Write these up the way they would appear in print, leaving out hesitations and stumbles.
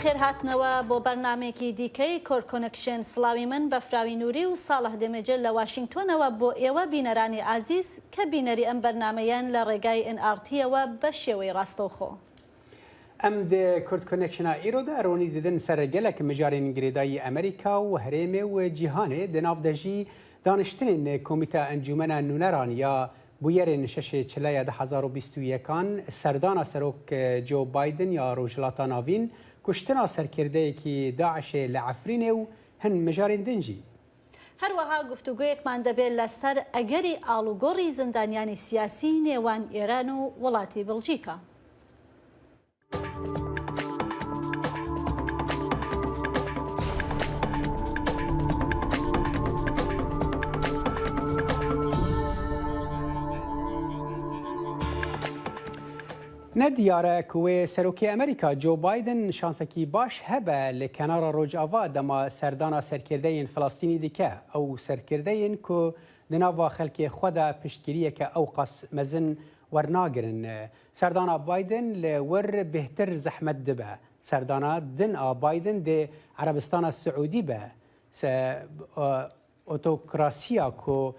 بەخێرهاتنەوە بۆ بەرنامەیەکی دیکەی Kurd Connection سڵاوی من بەفراوی نوری و ساڵح دێمێجێ لە واشینگتۆنەوە بۆ ئێوە بینەرانی ئازیز کە بینەری ئەم بەرنامەیەن لە ڕێگای ئێن ئاڕ تیەوە بە شێوەی ڕاستەوخۆ. Em di Kurd Connection a îro de ronî didin ser gelek mijarên girêdayî Amerîka û herêmê û cîhanê, di nav de jî daniştinên Komîta Encûmena Nûneran ya bûyerên şeşê Çileya 2021 an, serdana Serok Joe Biden ya Rojhilata Navîn, kuştina serkirdeyekî DAIŞ'ê li Efrînê û hin mijarên din jî. هەروەها گفتوگۆیەکمان دەبێت لەسەر ئەگەری ئاڵوگۆڕی زیندانیانی سیاسی نێوان ئێران و وڵاتی بڵجیکا. Ne diyar e ku wê Serokê Amerîka Joe Biden şansekî baş hebe li Kenara Rojava dema serdana serkirdeyên Filistînî dike, ew serkirdeyên ku di nava xelkê xwe de piştgiriyeke ewqas mezin wernagirin. Serdana Biden li wir bêhtir zehmet dibe. Serdana din a Biden dê Erebistana Siûdî be. Otokrasiya ku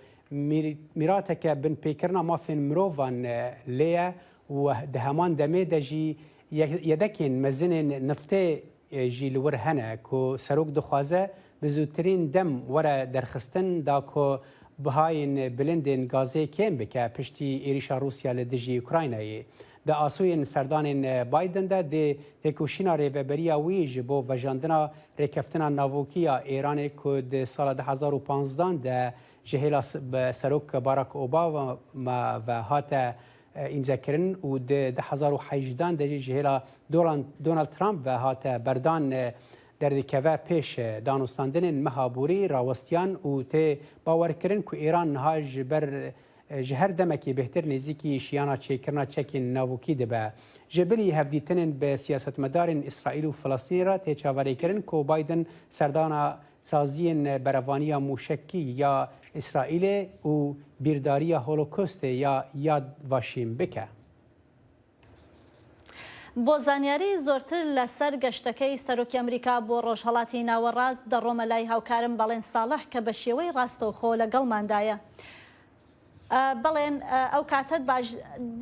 mîrateke binpêkirina mafên mirovan lê ye û di heman demê de jî yedekên mezin ên niftê jî li wir hene ku serok dixwaze bi zûtirîn dem were derxistin da ku bihayên bilind ên gazê kêm bike piştî êrîşa Rûsya li dijî Ukraynayê. Di asoyên serdanên Biden de dê têkoşîna rêveberiya wî ji bo vejandina rêkeftina navokî ya Îranê ku di sala 2015 de ji hêla Serok Barack Obama ve hate îmzekirin û di 2018 de jî ji hêla Donald Trump ve hate berdan derdikeve pêş. Danûstandinên meha borî rawestiyan û tê bawerkirin ku Îran niha ji ber Ji her demekê bêhtir nêzîkî şiyana çêkirina çekên navokî dibe. Ji bilî hevdîtinên bi siyasetmedarên Îsraîl û Filistînê re tê çaverêkirin ku Biden serdana saziyên berevaniya mûşekî ya Îsraîlê û bîrdariya Holokostê ya Yad Vaşîm bike. بۆ زانیاری زۆرتر لەسەر گەشتەکەی سەرۆکی ئەمریکا بۆ ڕۆژهەڵاتی ناوەڕاست دەڕۆمە لای هاوکارم بەڵێن ساڵح کە بە شێوەی ڕاستەوخۆ لەگەڵماندایە. بەڵێن ئەو کاتەت باش.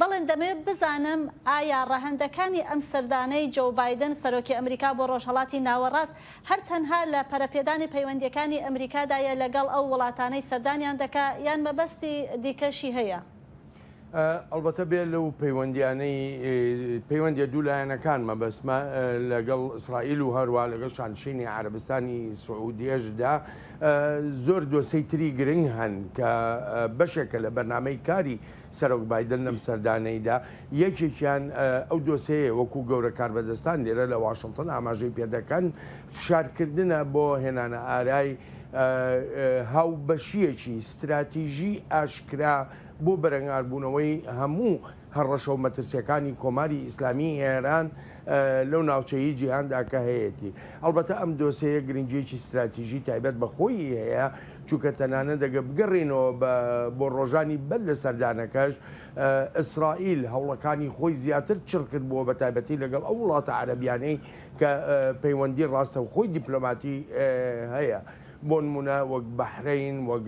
بەڵێن دەمەوێت بزانم ئایا ڕەهەندەکانی ئەم سەردانەی جۆو بایدن سەرۆکی ئەمریکا بۆ ڕۆژهەڵاتی ناوەڕاست هەر تەنها لە پەرەپێدانی پەیوەندییەکانی ئەمریکادایە لەگەڵ ئەو وڵاتانەی سەردانیان دەکا یان مەبەستی دیکەشی هەیە؟ ئەڵبەتە بێ لەو پەیوەندیانەی پەیوەندیە دوو لایەنەکان مەبەستمە لەگەڵ ئیسرائیل و هەروە لەگەڵ شانشینی عەرەبستانی سعودیەشدا زۆر دۆسەی تری گرنگ هەن کە بەشێکە لە بەرنامەی کاری سەرۆک بایدن لەم سەردانەیدا یەکێکیان ئەو دۆسەیە وەکو گەورە کاربەدەستان لێرە لە واشنتن ئاماژەی پێدەکەن فشارکردنە بۆ هێنانە ئارای هاوبەشیەکی ستراتیژی ئاشکرا بۆ بەرەنگاربوونەوەی هەموو هەڕەشە و مەترسییەکانی کۆماری ئیسلامیی ئێران لەو ناوچەی جیهاندا کە هەیەتی. ئەڵبەتە ئەم دۆسێیە گرنگییەکی ستراتیژی تایبەت بە خۆیی هەیە، چونکە تەنانەت ئەگەر بگەڕێینەوە بە بۆ ڕۆژانی بەر لە سەردانەکەش، ئیسرائیل هەوڵەکانی خۆی زیاتر چڕ کردبووە بە تایبەتی لەگەڵ ئەو وڵاتە عەرەبیانەی کە پەیوەندی ڕاستەوخۆی دیپلۆماتی هەیە. بۆنمونە وەک بەحرەین، وەک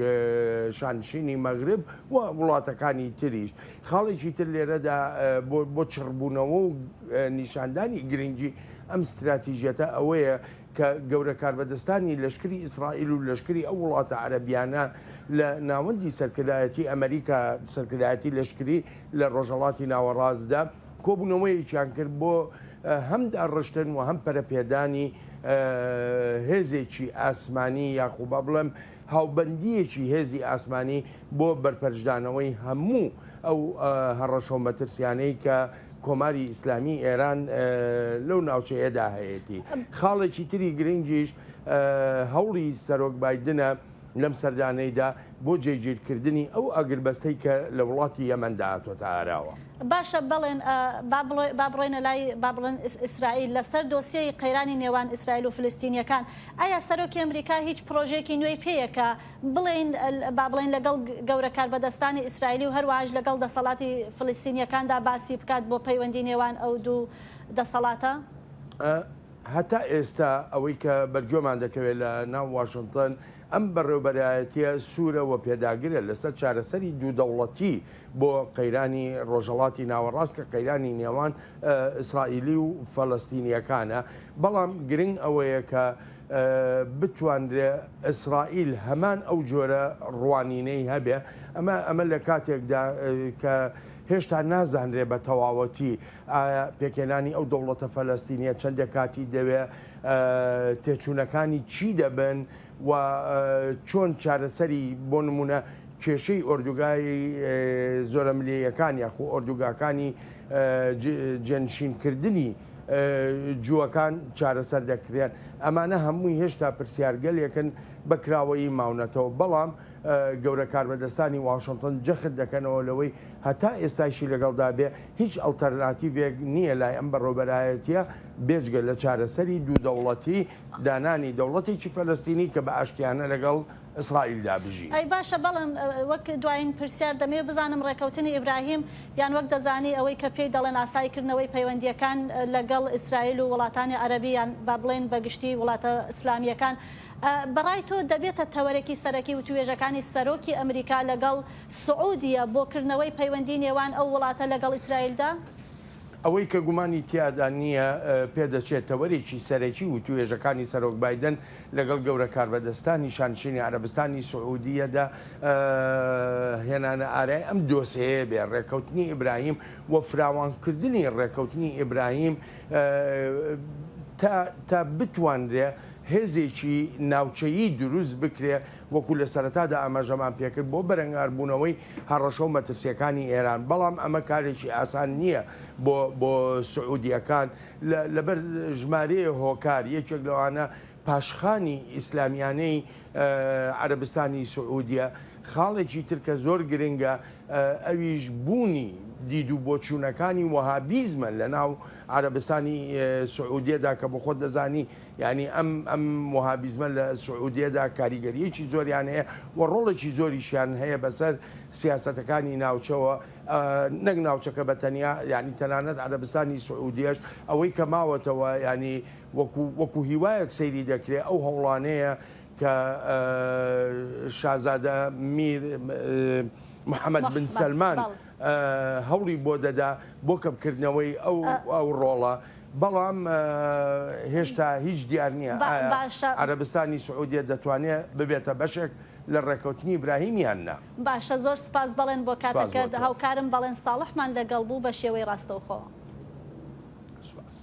شانشینی مەغرب و وڵاتەکانی تریش. خاڵێکی تر لێرەدا بۆ چڕبوونەوە و نیشاندانی گرنگی ئەم ستراتیژیەتە ئەوەیە کە گەورە کاربەدەستانی لەشکری ئیسرائیل و لەشکری ئەو وڵاتە عەرەبیانە لە ناوەندی سەرکردایەتی ئەمریکا، سەرکردایەتی لەشکری لە ڕۆژهەڵاتی ناوەڕاستدا کۆبوونەوەیەکیان کرد بۆ هەم داڕشتن و هەم پەرەپێدانی هێزێکی ئاسمانی یاخو با بڵێم هاوبەندییەکی هێزی ئاسمانی بۆ بەرپەرچدانەوەی هەموو ئەو هەڕەشە و مەترسیانەی کە کۆماری ئیسلامی ئێران لەو ناوچەیەدا هەیەتی. خاڵێکی تری گرنگیش هەوڵی سەرۆک بایدنە لەم سەردانەیدا بۆ جێگیرکردنی ئەو ئاگربەستەی کە لە وڵاتی یەمەندا هاتۆتە ئاراوە. باشە بەڵێن با بڕۆینە لای با بڵێن ئیسرائیل لەسەر دۆسیەی قەیرانی نێوان ئیسرائیل و فلستینیەکان ئایا سەرۆکی ئەمریکا هیچ پرۆژەیەکی نوێی پێیە کە بڵێین با بڵێین لەگەڵ گەورە کاربەدەستانی ئیسرائیلی و هەروەهاش لەگەڵ دەسەڵاتی فلستینیەکاندا باسی بکات بۆ پەیوەندی نێوان ئەو دوو دەسەڵاتە؟ هەتا ئێستا ئەوەی کە بەرگوێمان دەکەوێت لە ناو واشنتن، ئەم بەڕێوبەرایەتییە سوورە و پێداگرە لەسەر چارەسەری دوو دەوڵەتی بۆ قەیرانی ڕۆژهەڵاتی ناوەڕاست کە قەیرانی نێوان ئیسرائیلی و فەلەستینییەکانە، بەڵام گرنگ ئەوەیە کە بتوانرێ ئیسرائیل هەمان ئەو جۆرە ڕوانینەی هەبێ، ئەمە ئەمە لە کاتێکدا کە هێشتا نازانرێ بە تەواوەتی ئایا پێکهێنانی ئەو دەوڵەتە فەلەستینیە چەندێک کاتی دەوێ، تێچوونەکانی چی دەبن و چۆن چارەسەری بۆ نموونە کێشەی ئۆردوگای زۆرەملێیەکان یاخو ئۆردوگاکانی جێنشینکردنی جووەکان چارەسەر دەکرێن؟ ئەمانە هەمووی هێشتا پرسیارگەلێکن بە کراوەیی ماونەتەوە، بەڵام گەورە کاربەدەستانی واشنتن جەخت دەکەنەوە لەوەی هەتا ئێستایشی لەگەڵدا بێ هیچ ئەڵتەرناتیڤێک نییە لای ئەم بەڕێوبەرایەتییە بێجگە لە چارەسەری دوو دەوڵەتی، دانانی دەوڵەتێکی فەلەستینی کە بە ئاشتیانە لەگەڵ ئیسرائیلدا بژی. ئەی باشە بەڵام وەک دوایین پرسیار دەمەوێت بزانم ڕێکەوتنی ئیبراهیم یان وەک دەزانی ئەوەی کە پێی دەڵێن ئاسایی کردنەوەی پەیوەندییەکان لەگەڵ ئیسرائیل و وڵاتانی عەرەبی یان با بڵێین بە گشتی وڵاتە ئیسلامییەکان بەڕای تۆ دەبێتە تەوەرێکی سەرەکی وتووێژەکانی سەرۆکی ئەمریکا لەگەڵ سعودیە بۆ کردنەوەی پەیوەندی نێوان ئەو وڵاتە لەگەڵ ئیسرائیلدا؟ ئەوەی کە گومانی تیادا نییە، پێدەچێت تەوەرێکی سەرەکی وتووێژەکانی سەرۆک بایدن لەگەڵ گەورە کاربەدەستانی شانشینی عەرەبستانی سعودیەدا هێنانە ئارای ئەم دۆسێیە بێ، ڕێککەوتنی ئیبراهیم و فراوانکردنی ڕێککەوتنی ئیبراهیم تا تا بتوانرێ هێزێکی ناوچەیی دروست بکرێ وەکو لە سەرەتادا ئاماژەمان پێکرد بۆ بەرەنگاربوونەوەی هەڕەشە و مەترسییەکانی ئێران، بەڵام ئەمە کارێکی ئاسان نییە بۆ بۆ سعودییەکان لەبەر ژمارەیە هۆکار، یەکێک لەوانە پاشخانی ئیسلامیانەی عەرەبستانی سعودیە، خاڵێکی تر کە زۆر گرنگە ئەویش بوونی دید و بۆچوونەکانی وەهابیزمە لەناو عەرەبستانی سعودیەدا کە بۆ خۆت دەزانی یانی ئەم ئەم وەهابیزمە لە سعودیەدا کاریگەرییەکی زۆریان هەیە و ڕۆڵێکی زۆریشیان هەیە بەسەر سیاسەتەکانی ناوچەوە نەک ناوچەکە بە تەنیا یانی تەنانەت عەرەبستانی سعودیەش ئەوەی کە ماوەتەوە یانی وەکو وەکو هیوایەک سەیری دەکرێ ئەو هەوڵانەیە کە شازادە میر محەمەد بن سەلمان هەوڵی بۆ دەدا بۆ کەمکردنەوەی ئەو ئەو ڕۆڵە. بەڵام هێشتا هیچ دیار نییە ئایا عەرەبستانی سعودیە دەتوانێت ببێتە بەشێک لە ڕێکەوتنی ئیبراهیم یان نا. باشە زۆر سپاس بەڵێن بۆ کاتەکەت هاوکارم بەڵێن ساڵحمان لەگەڵ بوو بە شێوەی ڕاستەوخۆ. سپاس.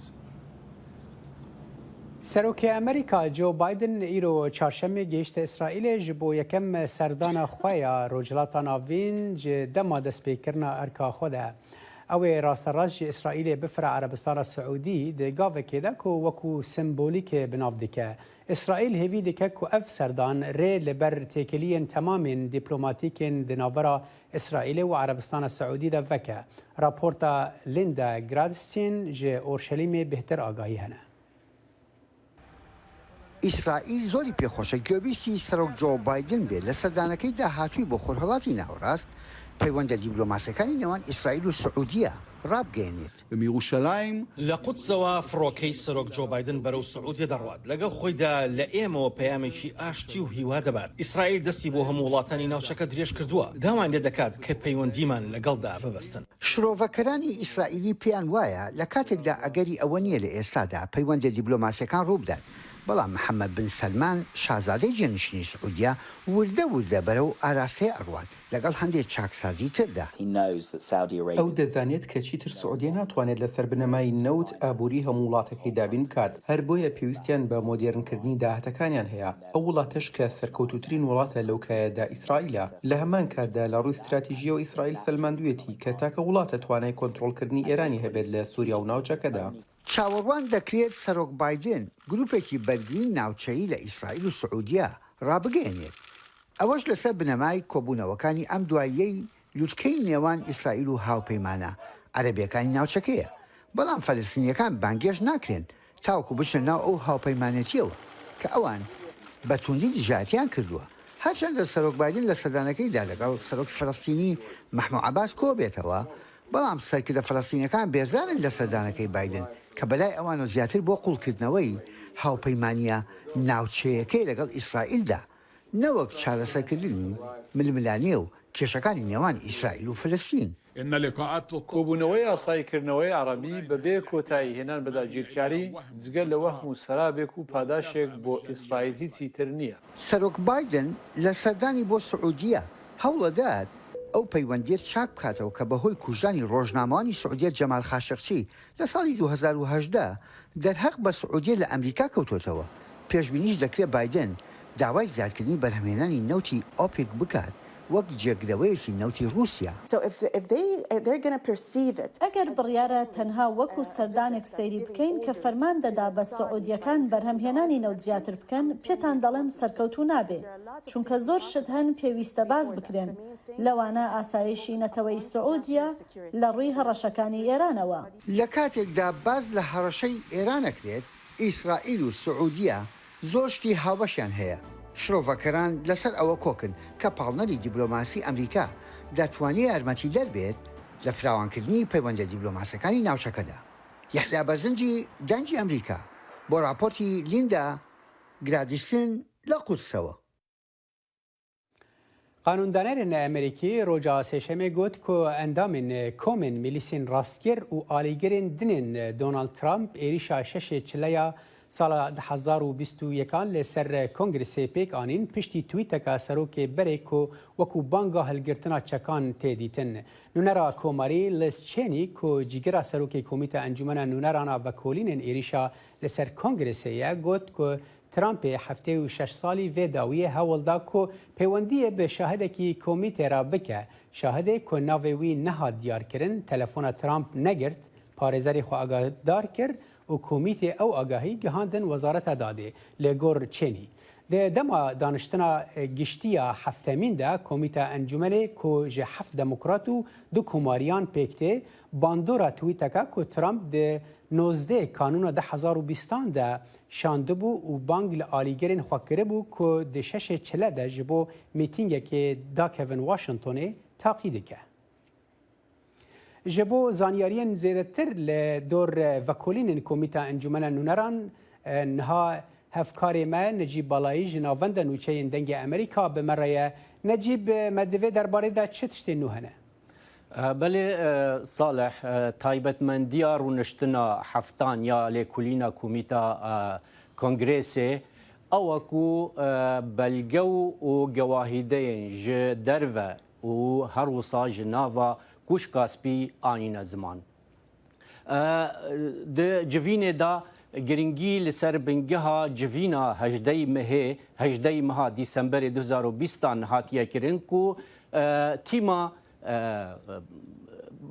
سەرۆکê Amerîka Joe Biden îro çarşemê gihîşte Îsraîlê ji bo yekem serdana xwe ya Rojhilata Navîn ji dema destpêkirina erka xwe de. Ew ê rasterast ji Îsraîlê bifire Erebistana Siûdî di gavekê de ku wekû sembolîkê bi nav dike. Îsraîl hêvî dike ku ev serdan rê li ber têkiliyên temamên dîplomatîkên di navbera Îsraîlê û Erebistana Siûdî de veke. Raporta Linda Gradstein ji Orşelîmê bêhtir agahî hene. ئیسرائیل زۆری پێخۆشە گوێبیستی سەرۆک جۆ بایدن بێت لە سەردانەکەی داهاتووی بۆ خۆرهەڵاتی ناوەڕاست، پەیوەندە دیبلۆماسیەکانی نێوان ئیسرائیل و سعودیە ڕابگەیەنێت. لە قودسەوە فڕۆکەی سەرۆک جۆ بایدن بەرەو سعودیە دەڕوات، لەگەڵ خۆیدا لە ئێمەوە پەیامێکی ئاشتی و هیوا دەبات. ئیسرائیل دەستی بۆ هەموو وڵاتانی ناوچەکە درێژکردووە، داوایان لێدەکات کە پەیوەندیمان لەگەڵدا ببەستن. شرۆڤەکەرانی ئیسرائیلی پێیان وایە لە کاتێکدا ئەگەری ئەوە نییە لە ئێستادا پەیوەندە دیبلۆماسیەکان ڕووبدات، بەڵام محەمەد بن سەلمان شازادەی جێنشینی سعودیە وردە وردە بەرەو ئاراستەیە ئەڕوات لەگەڵ هەندێ چاکسازی تردا. ئەو دەزانێت کە چیتر سعودیە ناتوانێت لەسەر بنەمای نەوت ئابووری هەموو وڵاتەکەی دابین بکات، هەر بۆیە پێویستیان بە مۆدێرنکردنی داهاتەکانیان هەیە. ئەو وڵاتەش کە سەرکەوتووترین وڵاتە لەو کایەدا ئیسرائیلە. لە هەمان کاتدا لە ڕووی ستراتیژییەوە ئیسرائیل سەلماندوویەتی کە تاکە وڵاتە توانای کۆنترۆڵکردنی ئێرانی هەبێت لە سووریا و ناوچەکەدا. چاوەڕوان دەکرێت سەرۆک بایدن گروپێکی بەرگریی ناوچەیی لە ئیسرائیل و سعودیە ڕابگەیەنێت، ئەوەش لەسەر بنەمای کۆبوونەوەکانی ئەم دواییەی لوتکەی نێوان ئیسرائیل و هاوپەیمانە عەرەبییەکانی ناوچەکەیە، بەڵام فەلەستینییەکان بانگێشت ناکرێن تاوەکو بچنە ناو ئەو هاوپەیمانێتییەوە کە ئەوان بە توندی دژایەتیان کردووە، هەرچەندە سەرۆک بایدن لە سەردانەکەیدا لەگەڵ سەرۆکی فەلەستینی مەحموو عەباس کۆبێتەوە، بەڵام سەرکردە فەلەستینییەکان بێزارن لە سەردانەکەی بایدن. کە بەلای ئەوانەوە زیاتر بۆ قووڵکردنەوەی هاوپەیمانییە ناوچەیەکەی لەگەڵ ئیسرائیلدا نەوەک چارەسەرکردنی ململانێ و کێشەکانی نێوان ئیسرائیل و فلستین. کۆبوونەوەی ئاساییکردنەوەی عەڕەبی بەبێ کۆتایی هێنان بە داگیرکاری، جگە لە وەهم و سەرابێک و پاداشێک بۆ ئیسرائیل هیچی تر نییە. سەرۆک بایدن لە سەردانی بۆ سعودیە هەوڵەدات ئەو پەیوەندییە چاک بکاتەوە کە بەهۆی کوژرانی ڕۆژنامەوانی سعودیە جەمال خاشقچی لە ساڵی 2018 دەرهەق بە سعودیە لە ئەمریکا کەوتۆتەوە، پێشبینیش دەکرێت بایدن داوای زیادکردنی بەرهەمهێنانی نەوتی ئۆپیک بکات وەک جێگرەوەیەکی نەوتی ڕووسیا. ئەگەر بڕیارە تەنها وەکو سەردانێک سەیری بکەین کە فەرمان دەدا بە سعودیەکان بەرهەمهێنانی نەوت زیاتر بکەن، پێتان دەڵێم سەرکەوتوو نابێ، چونکە زۆر شت هەن پێویستە باس بکرێن، لەوانە ئاسایشی نەتەوەیی سعودیە لە ڕووی هەڕەشەکانی ئێرانەوە. لە کاتێکدا باس لە هەڕەشەی ئێران ئەکرێت، ئیسرائیل و سعودیە زۆر شتی هاوبەشیان هەیە، شرۆڤەکەران لەسەر ئەوە کۆکن کە پاڵنەری دیبلۆماسی ئەمریکا دەتوانێ یارمەتیدەر بێت لە فراوانکردنی پەیوەندە دیبلۆماسیەکانی ناوچەکەدا. یەحیا بەرزنجی، دەنگی ئەمریکا، بۆ راپۆرتی لیندا گرادیستن لە قودسەوە. قانوندانەرên Amerîkî roja Sêşemê got ku endamên komên milîsên rastgir û alîgirên din ên Donald Trump êrîşa şeşê çileya sala 2021 li ser Kongresê pêk anîn piştî twîteka serokê berê ku wekû banga hilgirtina çekan tê dîtin. Nûnera Komarî Liz Cheney ku cîgira serokê Komîta Encûmena Nûneran a Vekolînên êrîşa li ser Kongresê ye got ku Trumpê 76 salî vê dawiyê hewl da ku pêwendiyê bi şahidekî komîtê re bike. Şahidê ku navê wî nehat diyarkirin, telefona Trump negirt, parêzerê xwe agahdar kir û komîtê ew agahî gihandin Wezareta Dadê li gor Cheney. Di dema daniştina giştî ya heftemîn de Komîta Encûmenê ku ji heft demokrat û du komariyan pêk tê, bandora twîteka ku Trump di 19 Kanûna 2020 an de şandibû û bang li alîgirên xwe kiribû ku di şeşê çile de ji bo mîtîngekê dakevin Washingtonê taqî dike. Ji bo zanyariyên zêdetir li dor vekolînên Komîta Encûmena Nûneran niha hevkarê me Necîb Balayî ji Navenda Nûçeyên Dengê Amerîka bi me re ye. Necîb, me di vê derbarê de çi tiştên nû hene? Belê Saleh, taybetmendiya rûniştina heftan ya lêkolîna Komîta Kongresê ew e ku belge û gewahîdeyên ji derve û her wisa ji nava Kuşka Spî anîne ziman. Di civînê de giringî li ser bingeha civîna hejdey mehê, hejdey meha Dîsemberê 2020 an hatiye kirin ku tîma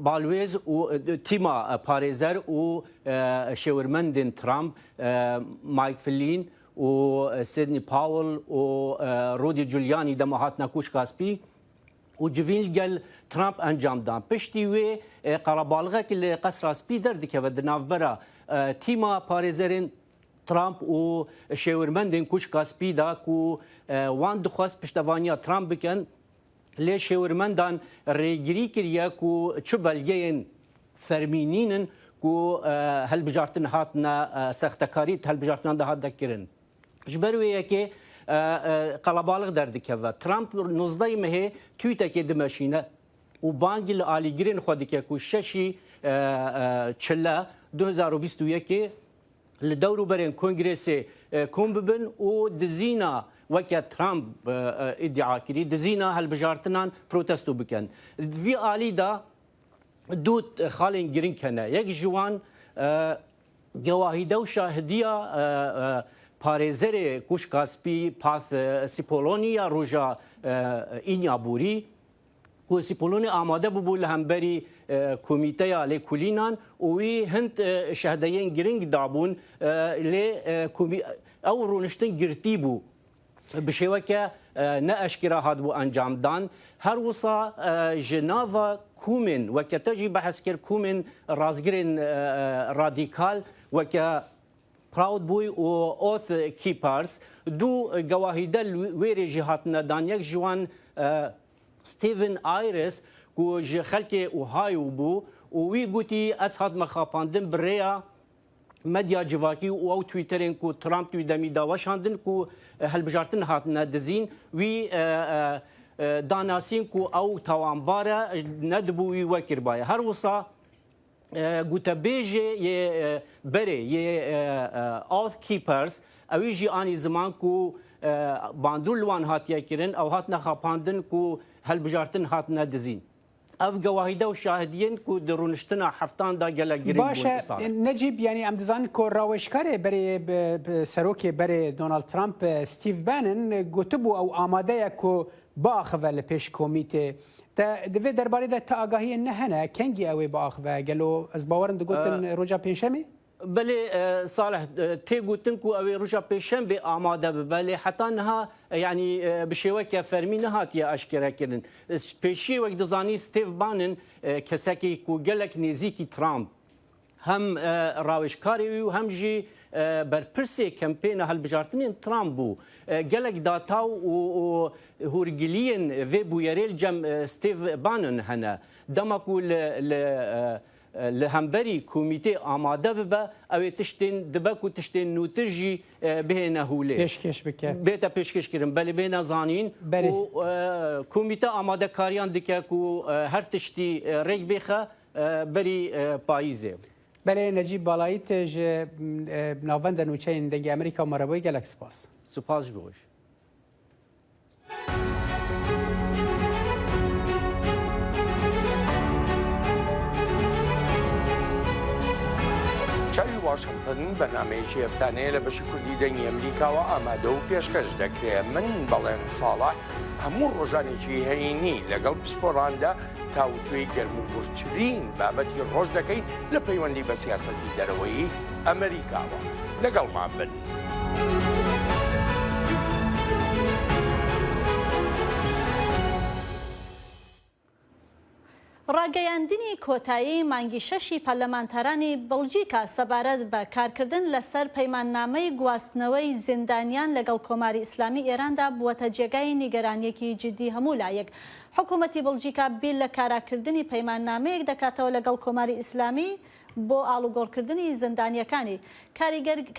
balwêz û tîma parêzer û şêwirmendên Trump Mike Flynn û Sidney Powell û Rudy Giuliani dema hatine Kuşka Spî û civîn li gel Trump encam dan. Piştî wê qerebalixek li Qesra Spî derdikeve di navbera tîma parêzerên Trump û şêwirmendên Kuşka Spî de ku wan dixwest piştevaniya Trump bikin lê şêwirmendan rêgirî kiriye ku çi belgeyên fermî nînin ku hilbijartin hatine sextekarî di hilbijartinan de hate kirin. Ji ber wê yekê qelebalix derdikeve. Trump 19 mehê tweetekê dimeşîne û bang li alîgirên xwe dike ku şeşî çile 2021 li dewr û berên Kongresê kom bibin û dizîna weke Trump îdia kirî dizîna hilbijartinan protesto bikin. Di vî alî de du xalên giring hene. Yek ji wan gewahîde û şahidiya parêzerê Kuşka Spî Pat Sipolonî ya roja Înya borî ku Sipolonî amade bûbû li hemberî komîteya lêkolînan û wî hind şehdeyên giring dabûn lê ew rûniştin girtî bû. Bi şêweke ne eşkera hatibû encamdan. Her wisa ji nava komên weke te jî behs kir komên rastgirên radîkal weke Proud Boy û Oath Keepers du gewahîde li wêrê jî hatine dan. Yek ji wan Steven Ayres ku ji xelkê Ohio bû û wî gotî ez hatime xapandin bi rêya. مەدیا جڤاکی و ئەو تویتەرێن کو ترامپ توی دەمی دا وەشاندن کو هەلبژارتن هاتنە دزین وی دا ناسین کو ئەو تاوانبارە نەدبوو وی وەکربایە هەر وسا گوتەبێژێ یێ بەرێ یێ Oath Keepers ئەوی ژی ئانی زمان کو باندور لوان هاتیە کرن ئەو هاتنە خاپاندن کو هەلبژارتن هاتنە دزین. ئەڤ گەواهیدە و شاهدیێن کو di rûniştina heftan da gelek girîng bûn Baş e îsal. Necîb yanî em dizanin ku rawêjkarê berê serokê berê Donald Trump Steve Bannon gotibû ew amade ye ku biaxive li pêş komîtê. Te di vê derbarê de ti agahiyên ne hene kengî ew ê biaxive gelo ez bawerim digotin roja pêncşemê? Belê Salih, tê gotin ku ew ê roja pêşembê amade bibe lê heta niha yanî bi şêweke fermî nehatiye eşkerekirin. Pêşiyê wek dizanî Steve Bannon kesekî ku gelek nêzîkî Trump hem rawêjkarê wî û hem jî berpirsê kempêna hilbijartinên Trump bû. Gelek data û hûrgiliyên vê bûyerê li cem Steve Bannon hene. Dema ku li li Li hemberî komîtê amade bibe, ew ê tiştên dibe ku tiştên nûtir jî bihêne hûlê. Pêşkêş bike. Bête pêşkêşkirin. Belê bêne zanîn Belê. û komîte amadekariyan dike ku her tiştî rêk bêxe berî payîzê. Belê Necîb Balayît ji Navenda Nûçeyên Dengê Amerîka û Mereboyê gelek spas. Spas ji bo jî. چاوی واشنگتن بەرنامەیەکی هەفتانەیە لە بەشی کوردی دەنگی ئەمریکاوە ئامادە و پێشکەش دەکرێ من بەڵێن ساڵح هەموو ڕۆژانێکی هەینی لەگەڵ پسپۆڕاندا تاوتوێی گەرم و گوڕترین بابەتی ڕۆژ دەکەین لە پەیوەندی بە سیاسەتی دەرەوەیی ئەمریکاوە لەگەڵمان بن. ڕاگەیاندنی کۆتایی مانگی شەشی پەرلەمانتارانی بڵجیکا سەبارەت بە کارکردن لەسەر پەیماننامەی گواستنەوەی زیندانیان لەگەڵ کۆماری ئیسلامی ئێراندا بووەتە جێگای نیگەرانییەکی جیدی هەموو لایەک. حکوومەتی بڵجیکا بیر لە کاراکردنی پەیماننامەیەک دەکاتەوە لەگەڵ کۆماری ئیسلامی بۆ ئاڵوگۆڕکردنی زیندانییەکانی.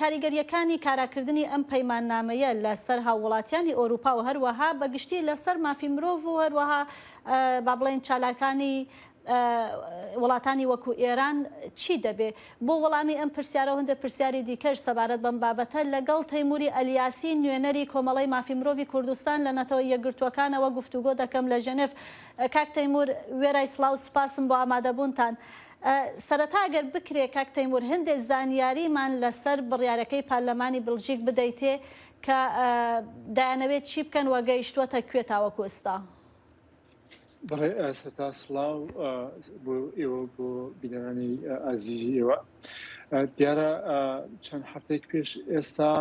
کاریگەرییەکانی کاراکردنی ئەم پەیماننامەیە لە سەر هاووڵاتیانی ئۆرووپا و هەروەها بە گشتی لە سەر مافی مرۆڤ و هەروەها با بڵێین چالاکانی وڵاتانی وەکوو ئێران چی دەبێ؟ بۆ وەڵامی ئەم پرسیارە و هەندێک پرسیاری دیکەش سەبارەت بەم بابەتە لەگەڵ تەیمووری ئەلیاسی نوێنەری کۆمەڵەی مافی مرۆڤی کوردستان لە نەتەوە یەکگرتووەکانەوە گفتوگۆ دەکەم لە ژنێف. کاک تەیموور وێرای سڵاو سپاسم بۆ ئامادەبوونتان. سەرەتا گەر بکرێ کاک تەیمور هەندێ زانیاریمان لەسەر بڕیارەکەی پەرلەمانی بلژیک بدەیتێ کە دەیانەوێت چی بکەن و گەیشتووەتە کوێ تاوەکو ئستا؟ بەڵێ سەرەتا سڵاو بۆ ئێوە بۆ بینەرانی ئازیزی ئێوە. دیارە چەند هەفتەیەک پێش ئێستا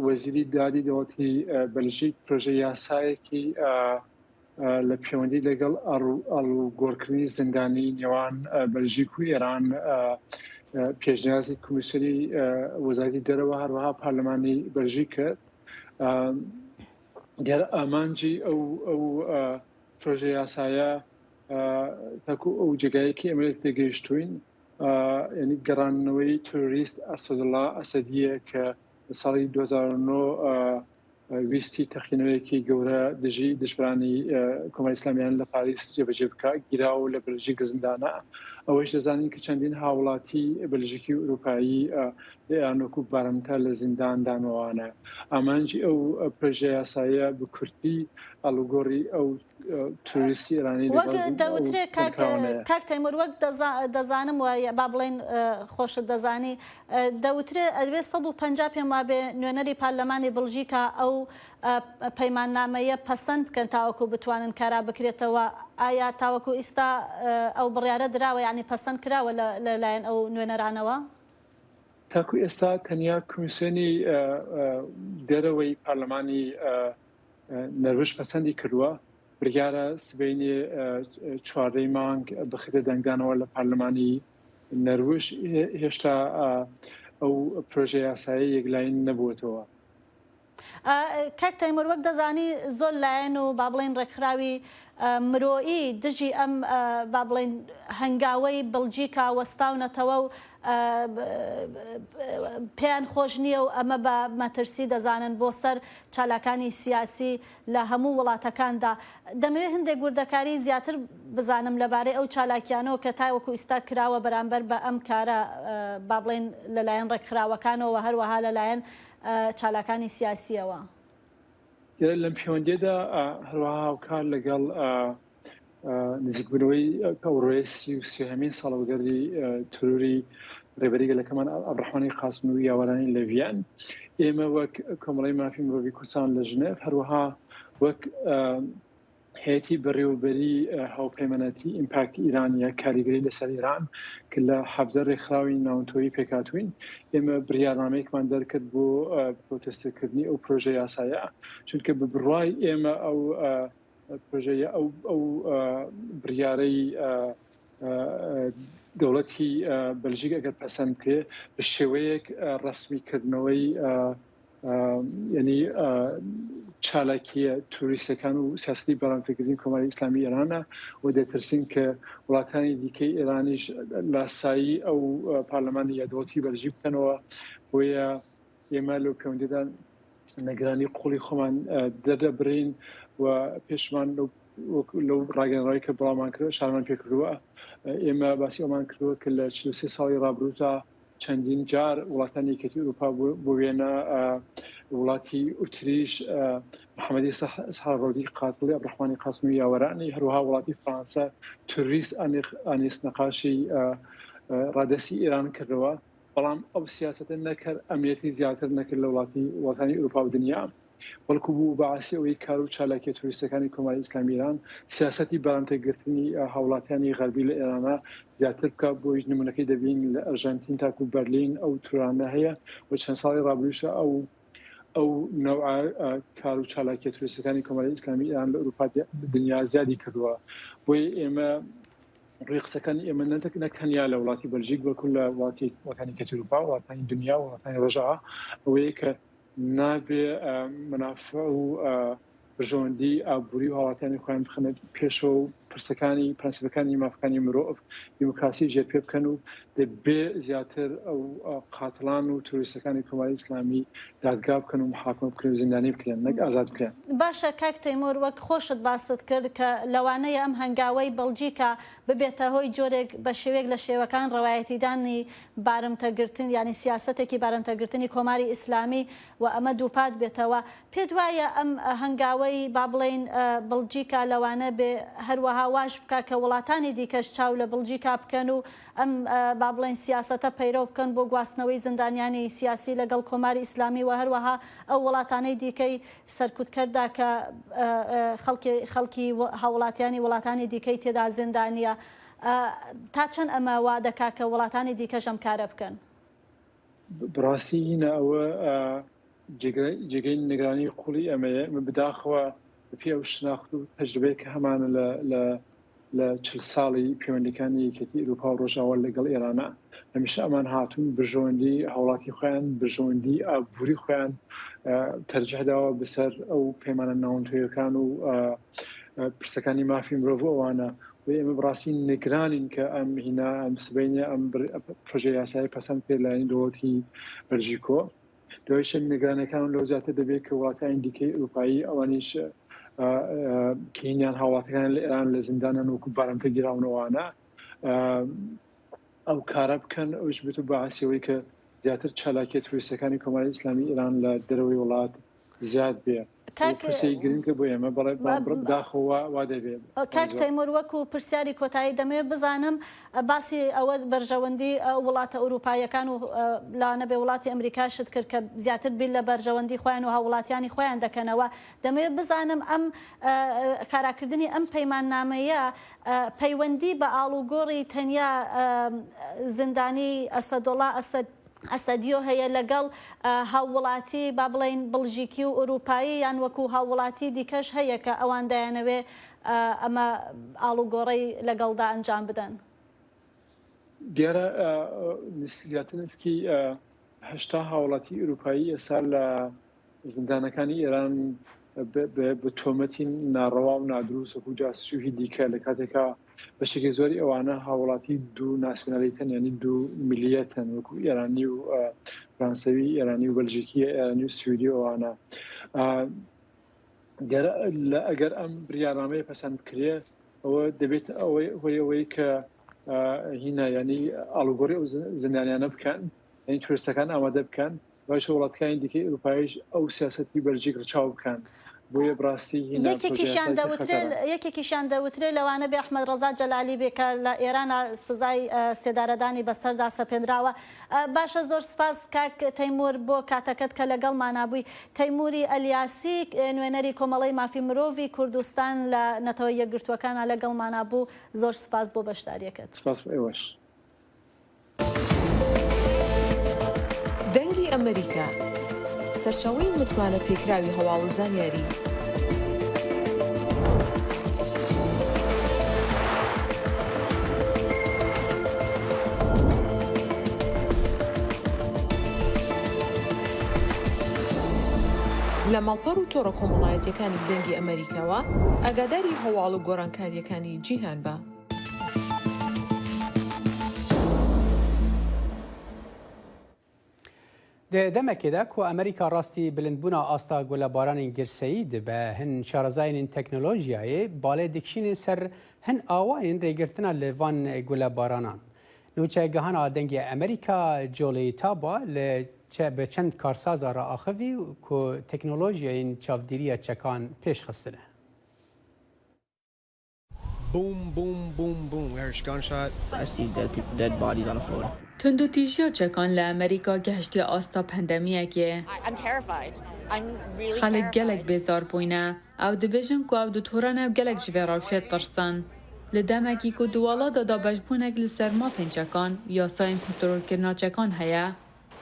وەزیری دادی دەوڵەتی بەلژیک پرۆژە یاسایەکی لە پەیوەندی لەگەڵ ئاڵوگۆڕکردنی زیندانی نێوان بەلژیک و ئێران پێشنیازی کمیسیۆنی وەزارەتی دەرەوە هەروەها پەرلەمانی بەلژیک کرد. دیارە ئامانجی ئەو ئەو پرۆژە یاسایە تاکو ئەو جێگایەکی ئێمە تێگەیشتوین یعنی گەڕاندنەوەی ترۆریست ئەسەدوڵا ئەسەدیە کە لە ساڵی 2009 ویستی تەقینەوەیەکی گەورە دژی دژبەرانی کۆماری ئیسلامیان لە پاریس جێبەجێ بکا، گیرا و لە بەلژیک زیندانە. ئەوەیش دەزانین کە چەندین هاوڵاتی بەلژیکی و ئورووپایی لە ئێران وەکوو بارمتە لە زیندان دانوانە. ئامانجی ئەو پرۆژە یاسایە بە کورتی ئاڵوگۆڕی ئەو ترۆریستی ئێرانی وەک دەوترێ کاک کاک تەیمور وەک دەزانم و با بڵێین خۆشت دەزانی دەوترێ ئەوێ 150 پێم وابێ نوێنەری پەرلەمانی بڵژیکا ئەو پەیماننامەیە پەسەند بکەن تاوەکو بتوانن کارا بکرێتەوە ئایا تاوەکو ئیستا ئەو بڕیارە دراوە یعنی پەسەند کراوە لەلایەن ئەو نوێنەرانەوە؟ تاکو ئێستا تەنیا کمیسیۆنی دەرەوەی پەرلەمانی نەرویژ پەسەندی کردووە، بڕیارە سبەینێ چواردەی مانگ بخرێتە دەنگدانەوە لە پەرلەمانی نەرویژ، هێشتا ئەو پرۆژە یاسایە یەکلایی نەبووەتەوە. کاک تەیمور وەک دەزانی زۆر لایەن و با بڵێین ڕێکخراوی. مرۆیی دژی ئەم با بڵێین هەنگاوەی بڵجیکا وەستاونەتەوە و پێیان خۆش نییە و ئەمە بە مەترسی دەزانن بۆ سەر چالاکانی سیاسی لە هەموو وڵاتەکاندا. دەمەوێت هەندێک وردەکاری زیاتر بزانم لەبارەی ئەو چالاکیانەوە کە تاوەکو ئیستا کراوە بەرامبەر بە ئەم کارە با بڵێین لەلایەن ڕێکخراوەکانەوە و هەروەها لەلایەن چالاکانی سیاسییەوە. لەم پەیوەندییەدا هەروەها هاوکار لەگەڵ نزیکبوونەوەی ئەوڕۆیە 33هەمین ساڵەوەگەری ترۆری ڕێبەری گەلەکەمان عەبدولڕەحمانی قاسملوو و یاوەرانی لە ڤیەن ئێمە وەک کۆمەڵەی مافی مرۆڤی کوردستان لە ژنێڤ هەروەها وەک هەیەتی بەڕێوەبەری هاوپەیمانەتی ئیمپاکت ئیران یا کاریگەری لەسەر ئێران کە لە 17 ڕێکخراوی ناونتۆیی پێکهاتووین ئێمە بڕیارنامەیەکمان دەرکرد بۆ پرۆتستکردنی ئەو پرۆژە یاسایە چونکە بە بڕوای ئێمە ئەو پرۆژەیە ئەو ئەو بڕیارەی دەوڵەتی بەلژیک ئەگەر پەسەند بکرێ بە شێوەیەک ڕەسمی کردنەوەی یعنی چالاکیە توریستەکان و سیاستی بەرامتەکردنی کۆماری ئیسلامی ئێرانە و دەترسین کە وڵاتانی دیکەی ئێرانیش لاسایی ئەو پارلەمانی یا دەوڵەتی بەلژیک بکەنەوە بۆیە ئێمە لەو پەیوەندیدا نگرانی قوڵی خۆمان دەردەبرین و پێشمان لەو لەو ڕاگەنراوی کە بڵاومان کرد شارمان پێکردووە ئێمە باسی ئەومان کردووە کە لە 43 ساڵی ڕابروودا چەندین جار وڵاتانی یەکێتی ئەوروپا بۆ وێنە وڵاتی ئوتریش محەممەدی سەحڕەودی قاتڵی عەبدولڕەحمانی قاسمی یاوەرانی هەروەها وڵاتی فەرانسە تروریست ئانیس نەقاشی ڕادەستی ئێران کردەوە بەڵام ئەو سیاسەتە نەک هەر ئەمنیەتی زیاتر نەکرد لە وڵاتی وڵاتانی ئەوروپا و دنیا، بەڵکو بوو بەعاسی ئەوەی کار و چالاکیە ترۆریستەکانی کۆماری ئیسلامی ئێران سیاسەتی بارمتەگرتنی هاوڵاتیانی غەربی لە ئێرانە زیاتر بکا، بۆیش نمونەکەی دەبین لە ئەرژەنتین تاکو بەرلین ئەو ترۆرانە هەیە و چەند ساڵی ڕابرووشە ئەو ئەو نەوعە کار و چالاکیە ترۆریستەکانی کۆماری ئیسلامی ئێران لە ئەوروپا دنیا زیادی کردووە بۆیە ئێمە ڕووی قسەکانی ئێمە نەک تەنیا لە وڵاتی بەلژیک بەڵکو لە وڵاتی وڵاتانی کەتی ئەوروپا وڵاتانی دنیا و وڵاتانی ڕۆژئاوا ئەوەیە کە نابێ مەنافع و بەرژەوەندی ئابووری و هاوڵاتیانی خۆیان بخەنە پێشەوە و پرسەکانی پرەنسیپەکانی مافەکانی مرۆڤ دیموکراسی ژێر پێ بکەن و دەبێ زیاتر ئەو قاتڵان و ترۆریستەکانی کۆماری ئیسلامی دادگا بکەن و محاکمە بکرێن و زیندانی بکرێن نەک ئازاد بکرێن. باشە کاک تەیمور وەک خۆشت باست کرد کە لەوانەیە ئەم هەنگاوەی بەڵجیکا ببێتە هۆی جۆرێک بە شێوەیەک لە شێوەکان ڕەوایەتیدانی بارمتە گرتن یانی سیاسەتێکی بارمتە گرتنی کۆماری ئیسلامی و ئەمە دووپات بێتەوە پێت وایە ئەم هەنگاوەی با بڵێین بڵجیکا لەوانە بێ هەروەها واش بکا کە وڵاتانی دیکەش چاو لە بڵجیکا بکەن و ئەم با بڵێین سیاسەتە پەیرەو بکەن بۆ گواستنەوەی زیندانیانی سیاسی لەگەڵ کۆماری ئیسلامی و هەروەها ئەو وڵاتانەی دیکەی سەرکوتکەردا کە خەڵکی خەڵکی هاووڵاتیانی وڵاتانی دیکەی تێدا زیندانییە تا چەند ئەمە وا دەکا کە وڵاتانی دیکەش ئەم کارە بکەن؟ بەڕاستی هینا ئەوە جێگەی نیگەرانی قوڵی ئێمەیە. ئێمە بەداخەوە بەپێی ئەو شناخت و تەجروبەیە کە هەمانە لە لە لە چل ساڵی پەیوەندیەکانی یەکێتی ئەوروپا و ڕۆژاوا لەگەڵ ئێرانە هەمیشە ئەمان هاتوون بەرژەوەندی هاوڵاتی خۆیان بەرژەوەندی ئابووری خۆیان تەرجیح داوە بەسەر ئەو پەیمانە ناونتەوەیەکان و پرسەکانی مافی مرۆڤ و ئەوانە و ئێمە بەڕاستی نیگرانین کە ئەم هینا ئەم سبەینێ ئەم پرۆژە یاسایی پەسەند کرد لایەنی دەوڵەتی بەلژیکۆ دوایشە نیگەرانیەکان لەو زیاتر دەبێت کە وڵاتانی دیکەی ئەوروپایی ئەوانیش کە هینیان هاوڵاتەکان لە ئێران لە زیندانن وەکو بارمتە گیراونەوانە ئەو کارە بکەن ئەوش بێت و باعسیەوەی کە زیاتر چالاکیە تروریستەکانی کۆماری ئیسلامی ئێران لە دەرەوەی وڵات زیاد بێ. کاک پرسێکی گرنگە بۆ ئێمە بەڵێ بەڵام بەداخەوە وا دەبێ. کاک تەیمور وەکو پرسیاری کۆتایی دەمەوێت بزانم باسی ئەوە بەرژەوەندی وڵاتە ئەوروپاییەکان و لەوانەبێ وڵاتی ئەمریکاشت کرد کە زیاتر بیر لە بەرژەوەندی خۆیان و هاووڵاتیانی خۆیان دەکەنەوە دەمەوێت بزانم ئەم کاراکردنی ئەم پەیماننامەیە پەیوەندی بە ئاڵوگۆڕی تەنیا زیندانی ئەسەدوڵا ئەسەد ئەسەدیۆ هەیە لەگەڵ هاووڵاتی با بڵێین بڵژیکی و ئورووپایی یان وەکوو هاووڵاتی دیکەش هەیە کە ئەوان دەیانەوێ ئەمە ئاڵوگۆڕەی لەگەڵدا ئەنجام بدەن؟ دیارە زیاتر نزیکی 80 هاوڵاتی ئورووپایی ئێستا لە زیندانەکانی ئێران. بە تۆمەتی ناڕەوا و نادروست وەکو جاسوسی و هی دیکە لە کاتێکا بەشێکی زۆری ئەوانە هاوڵاتی دوو ناسیۆنالیتەن یانی دوو ملیەتن وەکو ئێرانی و فرانسەوی ئێرانی و بەلژیکی ئێرانی و سویدی و ئەوانە گەر ئەگەر ئەم بریارنامەیە پەسەند بکرێ ئەوە دەبێت ئەوەی هۆی ئەوەی کە هینا ینی ئاڵوگۆڕی ئەو زیندانیانە بکەن یعنی تورستەکان ئامادە بکەن باشە وڵاتەکانی دیکەی ئەوروپایش ئەو سیاسەتی بەلجیک ڕچاو بکەن بۆیە بڕاستی هینا یەکێکیشیان پرۆژەیاسایەکی دەوترێ خەتەرە. یەکێکیشیان دەوترێ لەوانە بێ ئەحمەد ڕەزا جەلالی بێ کە لە ئێرانە سزای سێدارەدانی بەسەردا سەپێنراوە. باشە زۆر سپاس کاک تەیمور بۆ کاتەکەت کە لەگەڵمانا بووی. تەیموری ئەلیاسی نوێنەری کۆمەڵەی مافی مرۆڤی کوردستان لە نەتەوە یەکگرتووەکانا لەگەڵمانا بوو. زۆر سپاس بۆ بەشداریەکەت. سپاس بۆ ئێوەش. دەنگی ئەمەریکا، سەرچاوەی متمانە پێکراوی هەواڵ و زانیاری. لە ماڵپەڕ و تۆڕە کۆمەڵایەتیەکانی دەنگی ئەمەریکاوە ئاگاداری هەواڵ و گۆڕانکاریەکانی جیهان بە. Di demekê de ku Amerîka rastî bilindbûna asta gulebaranên girseyî dibe, hin şarezayên teknolojiyayê balê dikişînin ser hin awayên rêgirtina li van gulebaranan. Nûçegihana Dengê Amerîka Jolie Taba li bi çend karsaza re axivî ku teknolojiyayên çavdêriya çekan pêş xistine. Tundûtîjiya çekan li Amerîka gehiştiye asta pandemiyekê. Xelk gelek bêzar bûyne. Ew dibêjin ku ew di tora ne û gelek ji vê rewşê ditirsin. Li demekî ku di welat de dabeşbûnek li ser mafên çekan û yasayên kontrolkirina çekan heye,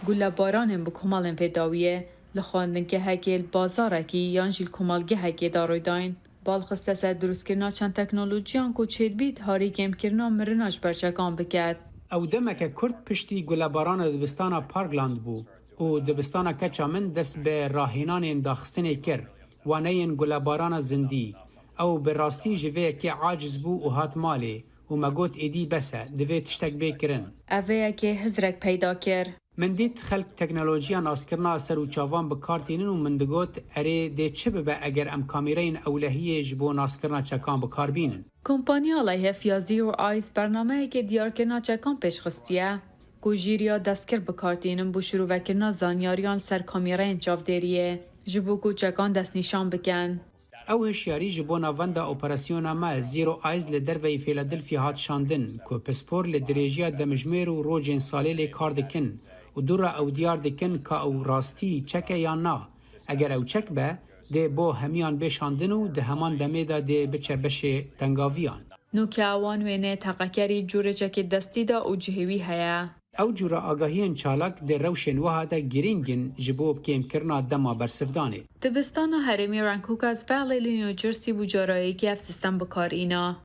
gulebaranên bi komelên vê dawiyê li xwendingehekê, li bazarekî yan jî li komelgehekê de rû dayîn. Bal xiste ser dirustkirina çend teknolojiyan ku çêdibît harî kêmkirina mirina ji ber çekan biket. Ew demeke kurt piştî gulebarana dibistana Parkland bû û dibistana keça min dest bi rahênanên daxistinê kir, waneyên gulebarana zindî. Ew bi rastî ji vê yekê aciz bû û hat malê û me got êdî bes e, divê tiştek bê kirin. Ev vê yekê hizrek peyda kir. Min dît xelk teknolojiya naskirina ser û çavan bi kar tînin û min digot erê dê çi bibe eger em kamîreyên ewlehiyê ji bo naskirina çekan bi kar bînin. Kompaniya Leyhef ya Zero Eyes bernameyekê diyarkirina çekan pêş xistiye ku jîriya destkir bi kar tînin bo şirovekirina zanyariyan li ser kamîreyên çavdêriyê ji bo ku çekan destnîşan bikin. Ew hişyarî ji bo navenda operasyona me Zero Eyes li derveyî Philadelphia hat şandin ku pispor li dirêjiya demjimêr û rojên salê lê kar dikin û dû re ew diyar dikin ka ew rastî çek e yan na. Eger ew çek be, dê bo hemiyan bê şandin û di heman demê de dê biçe beşê tengaviyan. Nûke wan wêneyê teqekerî cûrê çekê destî de û cihê wî heye. Ew cûre agahiyên çalak di rewşên wiha de girîng in ji bo kêmkirina dema bersivdanê. Dibistana herêmî Rancocas Valley li New Jersey bû cara yekê ev sîstem bi kar îna.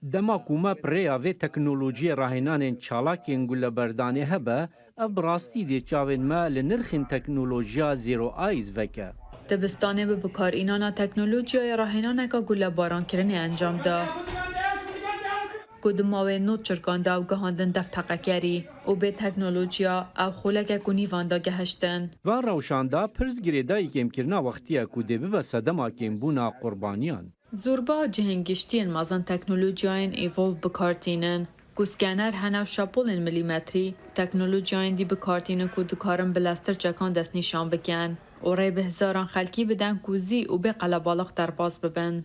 Dema ku me bi rêya vê teknolojiyê rahênanên çalak yên guleberdanê hebe, Ev bi rastî dê çavên me li nirxên teknolojiya Zero Eyes veke. Dibistanê bi bikarînana teknolojiyayê rahênaneka gulebarankirinê encam da ku di mawê 90 çirkan de ew gihandin dev teqekerî û bê teknolojiya ew xulekek û nîvan de gehiştin. Van rewşan de pirs girêdayî kêmkirina wextî ye ku dê bibe sedema kêmbûna qurbaniyan. Zorba cihên giştî yên mezin teknolojiyayên Evolve bikar tînin. Ku skener hene û şapolên milîmetrî, teknolojiyayên dî bikar tînin ku dikarin bi leztir çekan destnîşan bikin û rê bi hezaran xelkî bidin ku zî û bê qelebalix derbas bibin.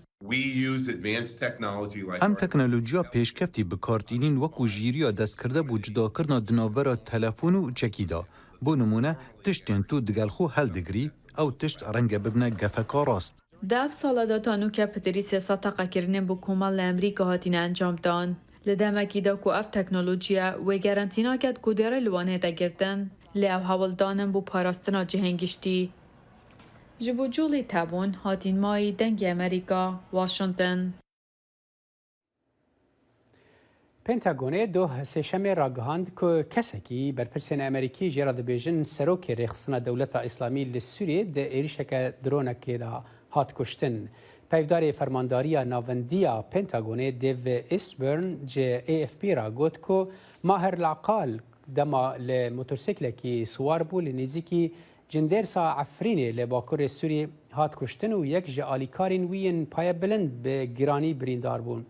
Em teknolojiya pêşkeftî bikar tînîn wekû jîriya destkirde bo cudakirina di navbera telefon û çekî de. Bo nimûne, tiştên tu digel xwe heldigirî, ew tişt renge bibine gefeka rast. Di ev sala de ta nûke pitirî 300 teqekirinên bi komel li Emrîka hatine encamdan. Li demekî de ku ev teknolojiye wê garantî naket ku dê rê li wan hête girtin, lê ew hewl danin bo parastina cihên giştî. Ji bo Julie Tabon, Hatîn Mayî, Dengê Amerîka, Washington. پنتاگۆنێ دۆه سێشەمێ راگهاند ک کەسەکی بەرپرسێن ئەمریکی ژێ را دبێژن سەرۆکێ رێخستنا دەولەتا ئیسلامی ل سوریێ د êrîşeke dronekê da hat kuştin. Peyvdarê Fermandariya Navendî ya Pentagonê Dave Eastburn ji AFP re got ku Maher Laqal dema li motorsiklekî siwar bû li nêzîkî Cindêrsa Efrînê li bakurê Sûriyê hat kuştin û yek ji alîkarên wî yên payebilind bi giranî birîndar bûn.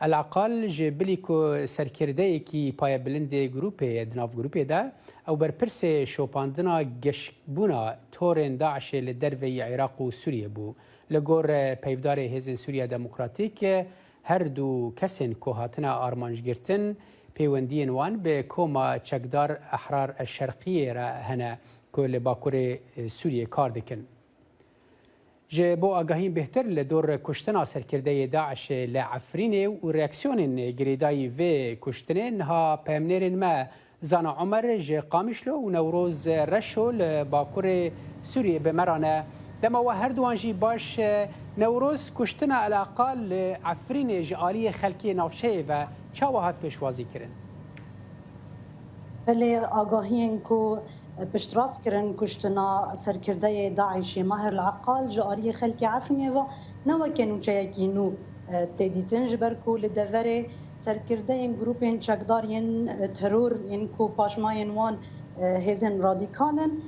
El Aqal ji bilî ku serkirdeyekî payebilindê grûpê ye di nav grûpê de, ew berpirsê şopandina geşbûna torên DAIŞ'ê li derveyî Iraq û Sûriyê bû. Li gor peyvdarê Hêzên Sûriya Demokratîk, her du kesên ku hatine armancgirtin, pêwendiyên wan bi koma çekdar Ehrar El Şerqiyê re hene ku li bakurê Sûriyê kar dikin. Ji bo agahiyên bêhtir li dor kuştina serkirdeyê DAIŞ'ê li Efrînê û reaksiyonên girêdayî vê kuştinê niha peyamnêrên me Zana Omer ji Qamişlo û Newroz Reşo li bakurê Sûriyê bi me re ne. Dema we herduwan jî baş Newroz kuştina El Aqal li Efrînê ji aliyê xelkê navçeyê ve çawa hat pêşwazîkirin? Belê agahiyên ku piştrast kirin kuştina serkirdeyê DAIŞ'ê Mahir El Aqal ji aliyê xelkê Efrînê ve ne weke nûçeyekî nû tê dîtin ji ber ku li deverê Serkirdeyên grûpên çekdar yên teror yên ku paşmayên wan hêzên radîkal in,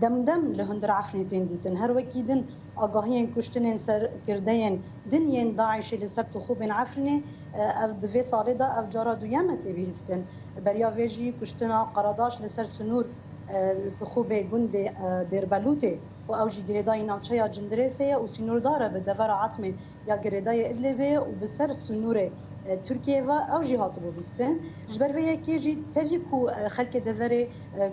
dem dem li hundir Efrînê tên dîtin. Her wekî din agahiyên kuştinên serkirdeyên din yên DAIŞ'ê li ser tixûbên Efrînê ev di vê salê de ev cara duyem e tê bihîstin. Beriya vê jî kuştina Qeradaş li ser sinûr li tixûbê gundê Dêrbelûtê ku ew jî girêdayî navçeya Cindirêsê ye û sînordar e bi devera Etmê ya girêdayê Idlibê ye û bi ser sinûrê Tirkiyeyê ve ew jî hatibû bîstin. Ji ber vê yekê jî tevî ku xelkê deverê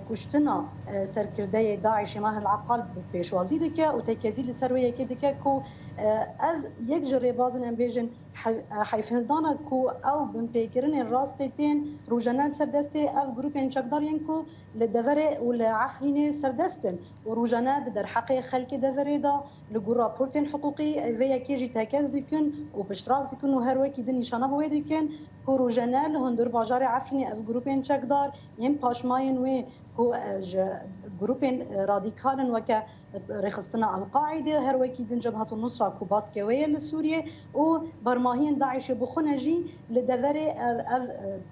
kuştina serkirdeyê DAIŞ'ê Mahir El-Aqal bi pêşwazî dike û tekezî li ser wê yekê dike ku ev yek ji rêbazên em bêjin heyfhildana ku ew binpêkirinên rastê tên rojane li ser destê ev grûpên çekdar yên ku li deverê û li Efrînê serdest in û rojane di derheqê xelkê deverê de Li gor raportên hiqûqî vê yekê jî tekez dikin û piştrast dikin û her wekî din nîşana bi wê dikin ku rojane li hundir bajarê Efrînê ev grûpên çekdar yên paşmayên wê ku ji grûpên radîkal in weke rêxistina El Qaîdê her wekî din Cebhetul Nusra ku baskê wê ye li Sûriyê û bermahiyên DAIŞ'ê bi xwe ne jî li deverê ev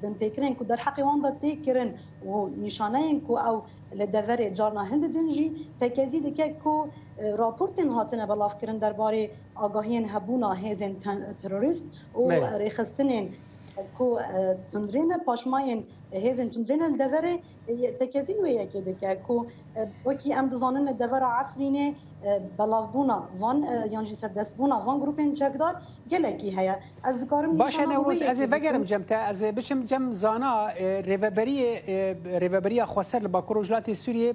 binpêkirinên ku derheqê wan de tê kirin û nîşaneyên ku ew li deverê carna hin didin jî tekezî dike ku raportên hatine belavkirin derbarê agahiyên hebûna hêzên terorîst û rêxistinên ku tundrê ne, paşmayên hêzên tundrê ne li deverê tekezî li wê yekê dike ku wekî em dizanin li devera Efrînê belavbûna van yan jî serdestbûna van grûpên çekdar gelekî heye. Ez dikarim Baş e nîşana Newroz wê ez ê yekê vegerim bikim. cem te ez ê biçim cem zana rêveberiyê rêveberiya xweser li Bakur Rojhilatê Sûriyê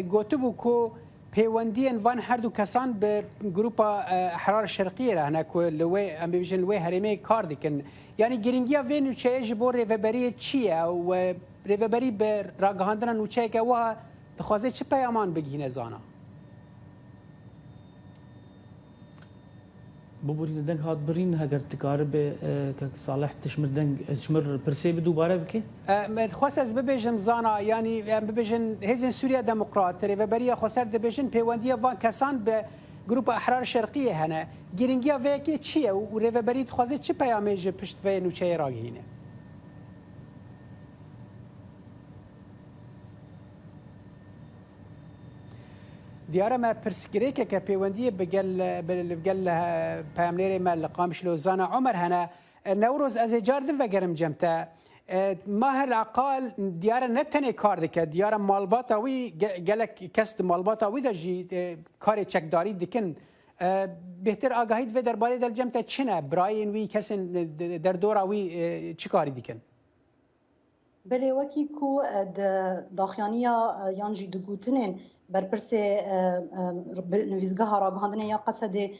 gotibû ku pêwendiyên van her du kesan bi grûpa Ehrar Şerqiyê re hene ku li wê em bibêjin li wê herêmê kar dikin. Yanî girîngiya vê nûçeyê ji bo rêveberiyê çi ye û rêveberî bi ragihandina nûçeyeke wiha dixwaze çi peyaman bigihîne zana? Biborîne deng hat birîn heger dikaribe kek Salih tu ji min deng ji min pirsê bi dubare bike. Me dixwest ez bibêjim zana yanî em bibêjin Hêzên Sûriya Demokrat, Rêveberiya Xweser dibêjin pêwendiya van kesan bi Grûpa Ehrar Şerqiyê hene. Girîngiya vê yekê çi ye û rêveberî dixwaze çi peyamê ji pişt vê nûçeyê ragihîne? Diyar e me pirsgirêkeke pêwendiyê bi gel bi gel peyamnêrê me li Qamişlo Zana Omer hene. Newroz ez ê car din vegerim cem te. Maher Aqal diyar e ne tenê kar dike, diyar e malbata wî gelek kes di malbata wî de jî karê çekdarî dikin. Bêhtir agahî di vê derbarê de li cem te çi ne? Birayên wî, kesên derdora wî çi karî dikin? Belê wekî ku di daxuyaniya yan jî di gotinên berpirsê nivîsgeha ragihandinê ya Qesedê.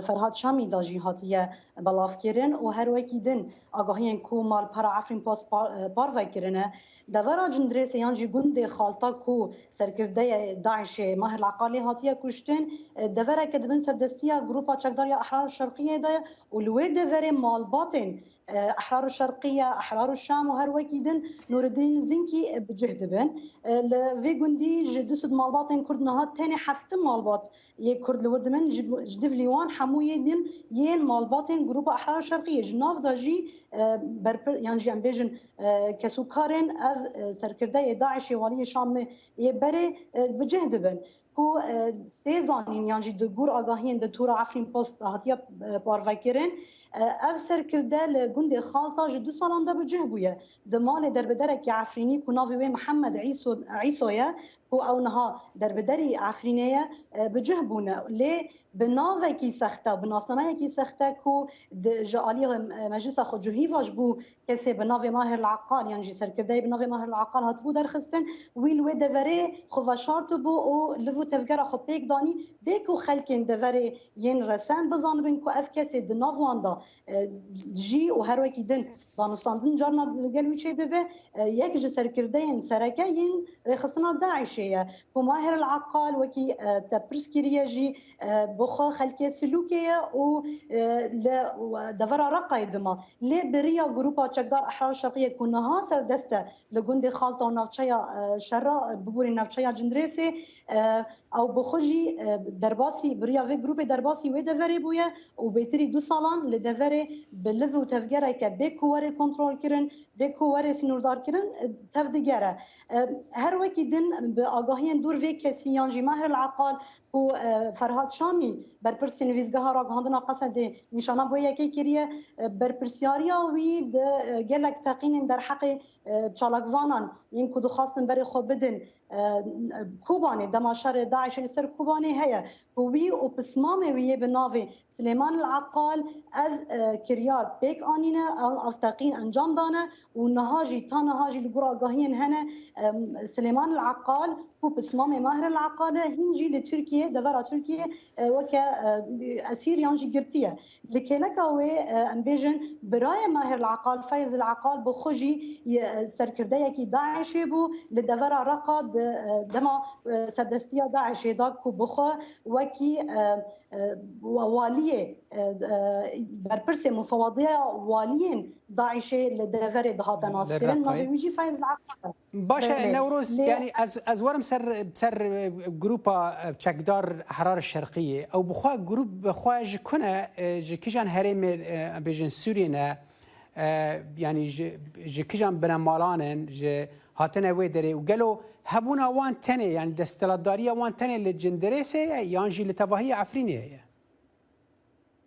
Ferhad Şamî de jî hatiye belavkirin û her wekî din agahiyên ku malpera Efrîn Post parve kirine, devera Cindirêsê yan jî gundê Xalta ku serkirdeyê DAIŞ'ê Mahir Eqalê hatiye kuştin, devereke di bin serdestiya grûpa çekdar ya Ehrar Şerqiyê de ye û li wê deverê malbatên Ehrar Şerqiye, Ehrar Şam û her wekî din Nûridîn Zinkî bi cih dibin. Li vê gundî ji 200 malbatên Kurd niha tenê hefti malbat yê Kurd li wir dimin ji divlî wan hemû yê din yên malbatên grûpa Ehrar Şerqiyê ji nav de jî berpir yan jî em bêjin kesûkarên ev serkirdeyê DAIŞ'ê Waliyê Şamê yê berê bi cih dibin. Ku tê zanîn yan jî di gor agahiyên di tora Efrîn Post de hatiye parvekirin, ev serkirde li gundê Xalta ji du salan de bi cih bûye. Di malê derbiderekî Efrînî ku navê wê Mihemed Îso ye ku ew niha derbiderî Efrînê ye bi cih bûne. Lê bi navekî sexte û bi nasnameyekî sexte ku ji aliyê Meclisa Xwecihî ve ji bo Kesê bi navê Mahir Eqal yan jî serkirdeyê bi navê Mahir Eqal hatibû derxistin, wî li wê deverê xwe veşartibû û liv û tevgera xwe pêk danî bê ku xelkên deverê yên resen bizanibin ku ev kesê di nav wan de dijî û her wekî din danûstandin carna li gel wî çêbibe, yek ji serkirdeyên sereke yên rêxistina DAIŞ'ê ye ku Mahir Eqal wekî te pirs kiriye jî bi xwe xelkê Silûkê ye û li devera Reqayê dima. Lê bi riya grûpa çekdar Ehrar Şerqiyê ku niha serdest e li gundê Xalta û navçeya Şera, bibûrê navçeya Cindirêsê, ew bi xwe jî derbasî bi riya vê grûpê derbasî wê deverê bûye û bêtirî du salan li deverê bi liv û tevgereke bê ku were kontrolkirin, bê ku were sînordarkirin tevdigere. Her wekî din bi agahiyên dûr vê kesî yan jî Mahir El Eqal ku Ferhad Şamî berpirsê nivîsgeha ragihandina Qesedê nîşana bi wê yekê kiriye, berpirsyariya wî di gelek teqînên derheqê çalakvanan yên ku dixwastin berê xwe bidin Kobanê dema şerê DAIŞ'ê li ser Kobanê heye ku wî û pismamê wî yê bi navê Silêman El Eqal ev kiryar pêk anîne, ev teqîn encam dane û niha jî ta niha jî li gor agahiyên hene Silêman El Eqal ku pismamê Mahir El Eqal e hîn jî li Tirkiyê devera Tirkiyê weke esîr yan jî girtî ye. Li kêleka wê em bêjin birayê Mahir El Eqal Feyz El Eqal bi xwe jî serkirdeyekî DAIŞ'ê bû li devera Reqa di dema serdestiya DAIŞ'ê de ku bi xwe wekî waliyê berpirsê mufewadiya waliyên DAIŞ'ê li deverê dihate naskirin navê wî jî Feyz El Eqal e. Baş e Newroz yanî ez ez werim ser ser grûpa çekdar Ehrar Şerqiyê ew bi xwe grûp bi xwe ji ku ne ji kijan herêmê em bêjin Sûriyê ne yanî ji ji kijan binemalan in ji hatine wê derê û gelo hebûna wan tenê yanî desthilatdariya wan tenê li Cindirêsê ye yan jî li tevahiya Efrînê ye?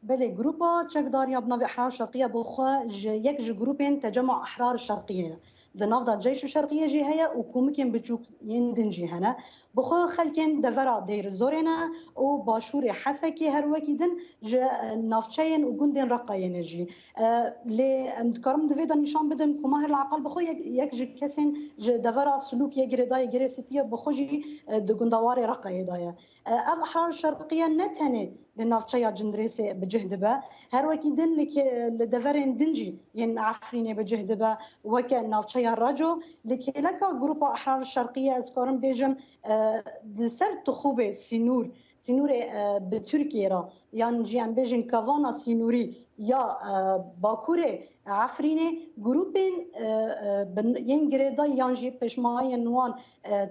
Belê, grûpa çekdar ya bi navê Ehrar Şerqiye bi xwe ji yek ji grûpên Tecema Ehrar Şerqiyê ye. Di nav de Ceyş Şerqiye jî heye û komikên biçûk yên din jî hene. Bi xwe xelkên devera Dêrizorê ne û başûrê Hesekê her wekî din ji navçeyên û gundên Reqayê ne jî. Lê em dikarim di vê de nîşan bidin ku Mahir Eqal bi xwe yek ji kesên ji devera Silûk yê girêdayê Girê Spî ye bi xwe jî di gundewarê Reqayê de ye. Ev Ehrar Şerqiye ne tenê li navçeya Cindirêsê bi cih dibe, her wekî din li li deverên din jî yên Efrînê bi cih dibe weke navçeya Reco. Li kêleka grûpa Ehrar Şerqiye ez dikarim bêjim li ser tixûbê sînûr, sînûrê bi Tirkiyê re yan jî em bêjin kevana sînûrî ya bakurê Efrînê grûpên yên girêdayî yan jî pêşmayên wan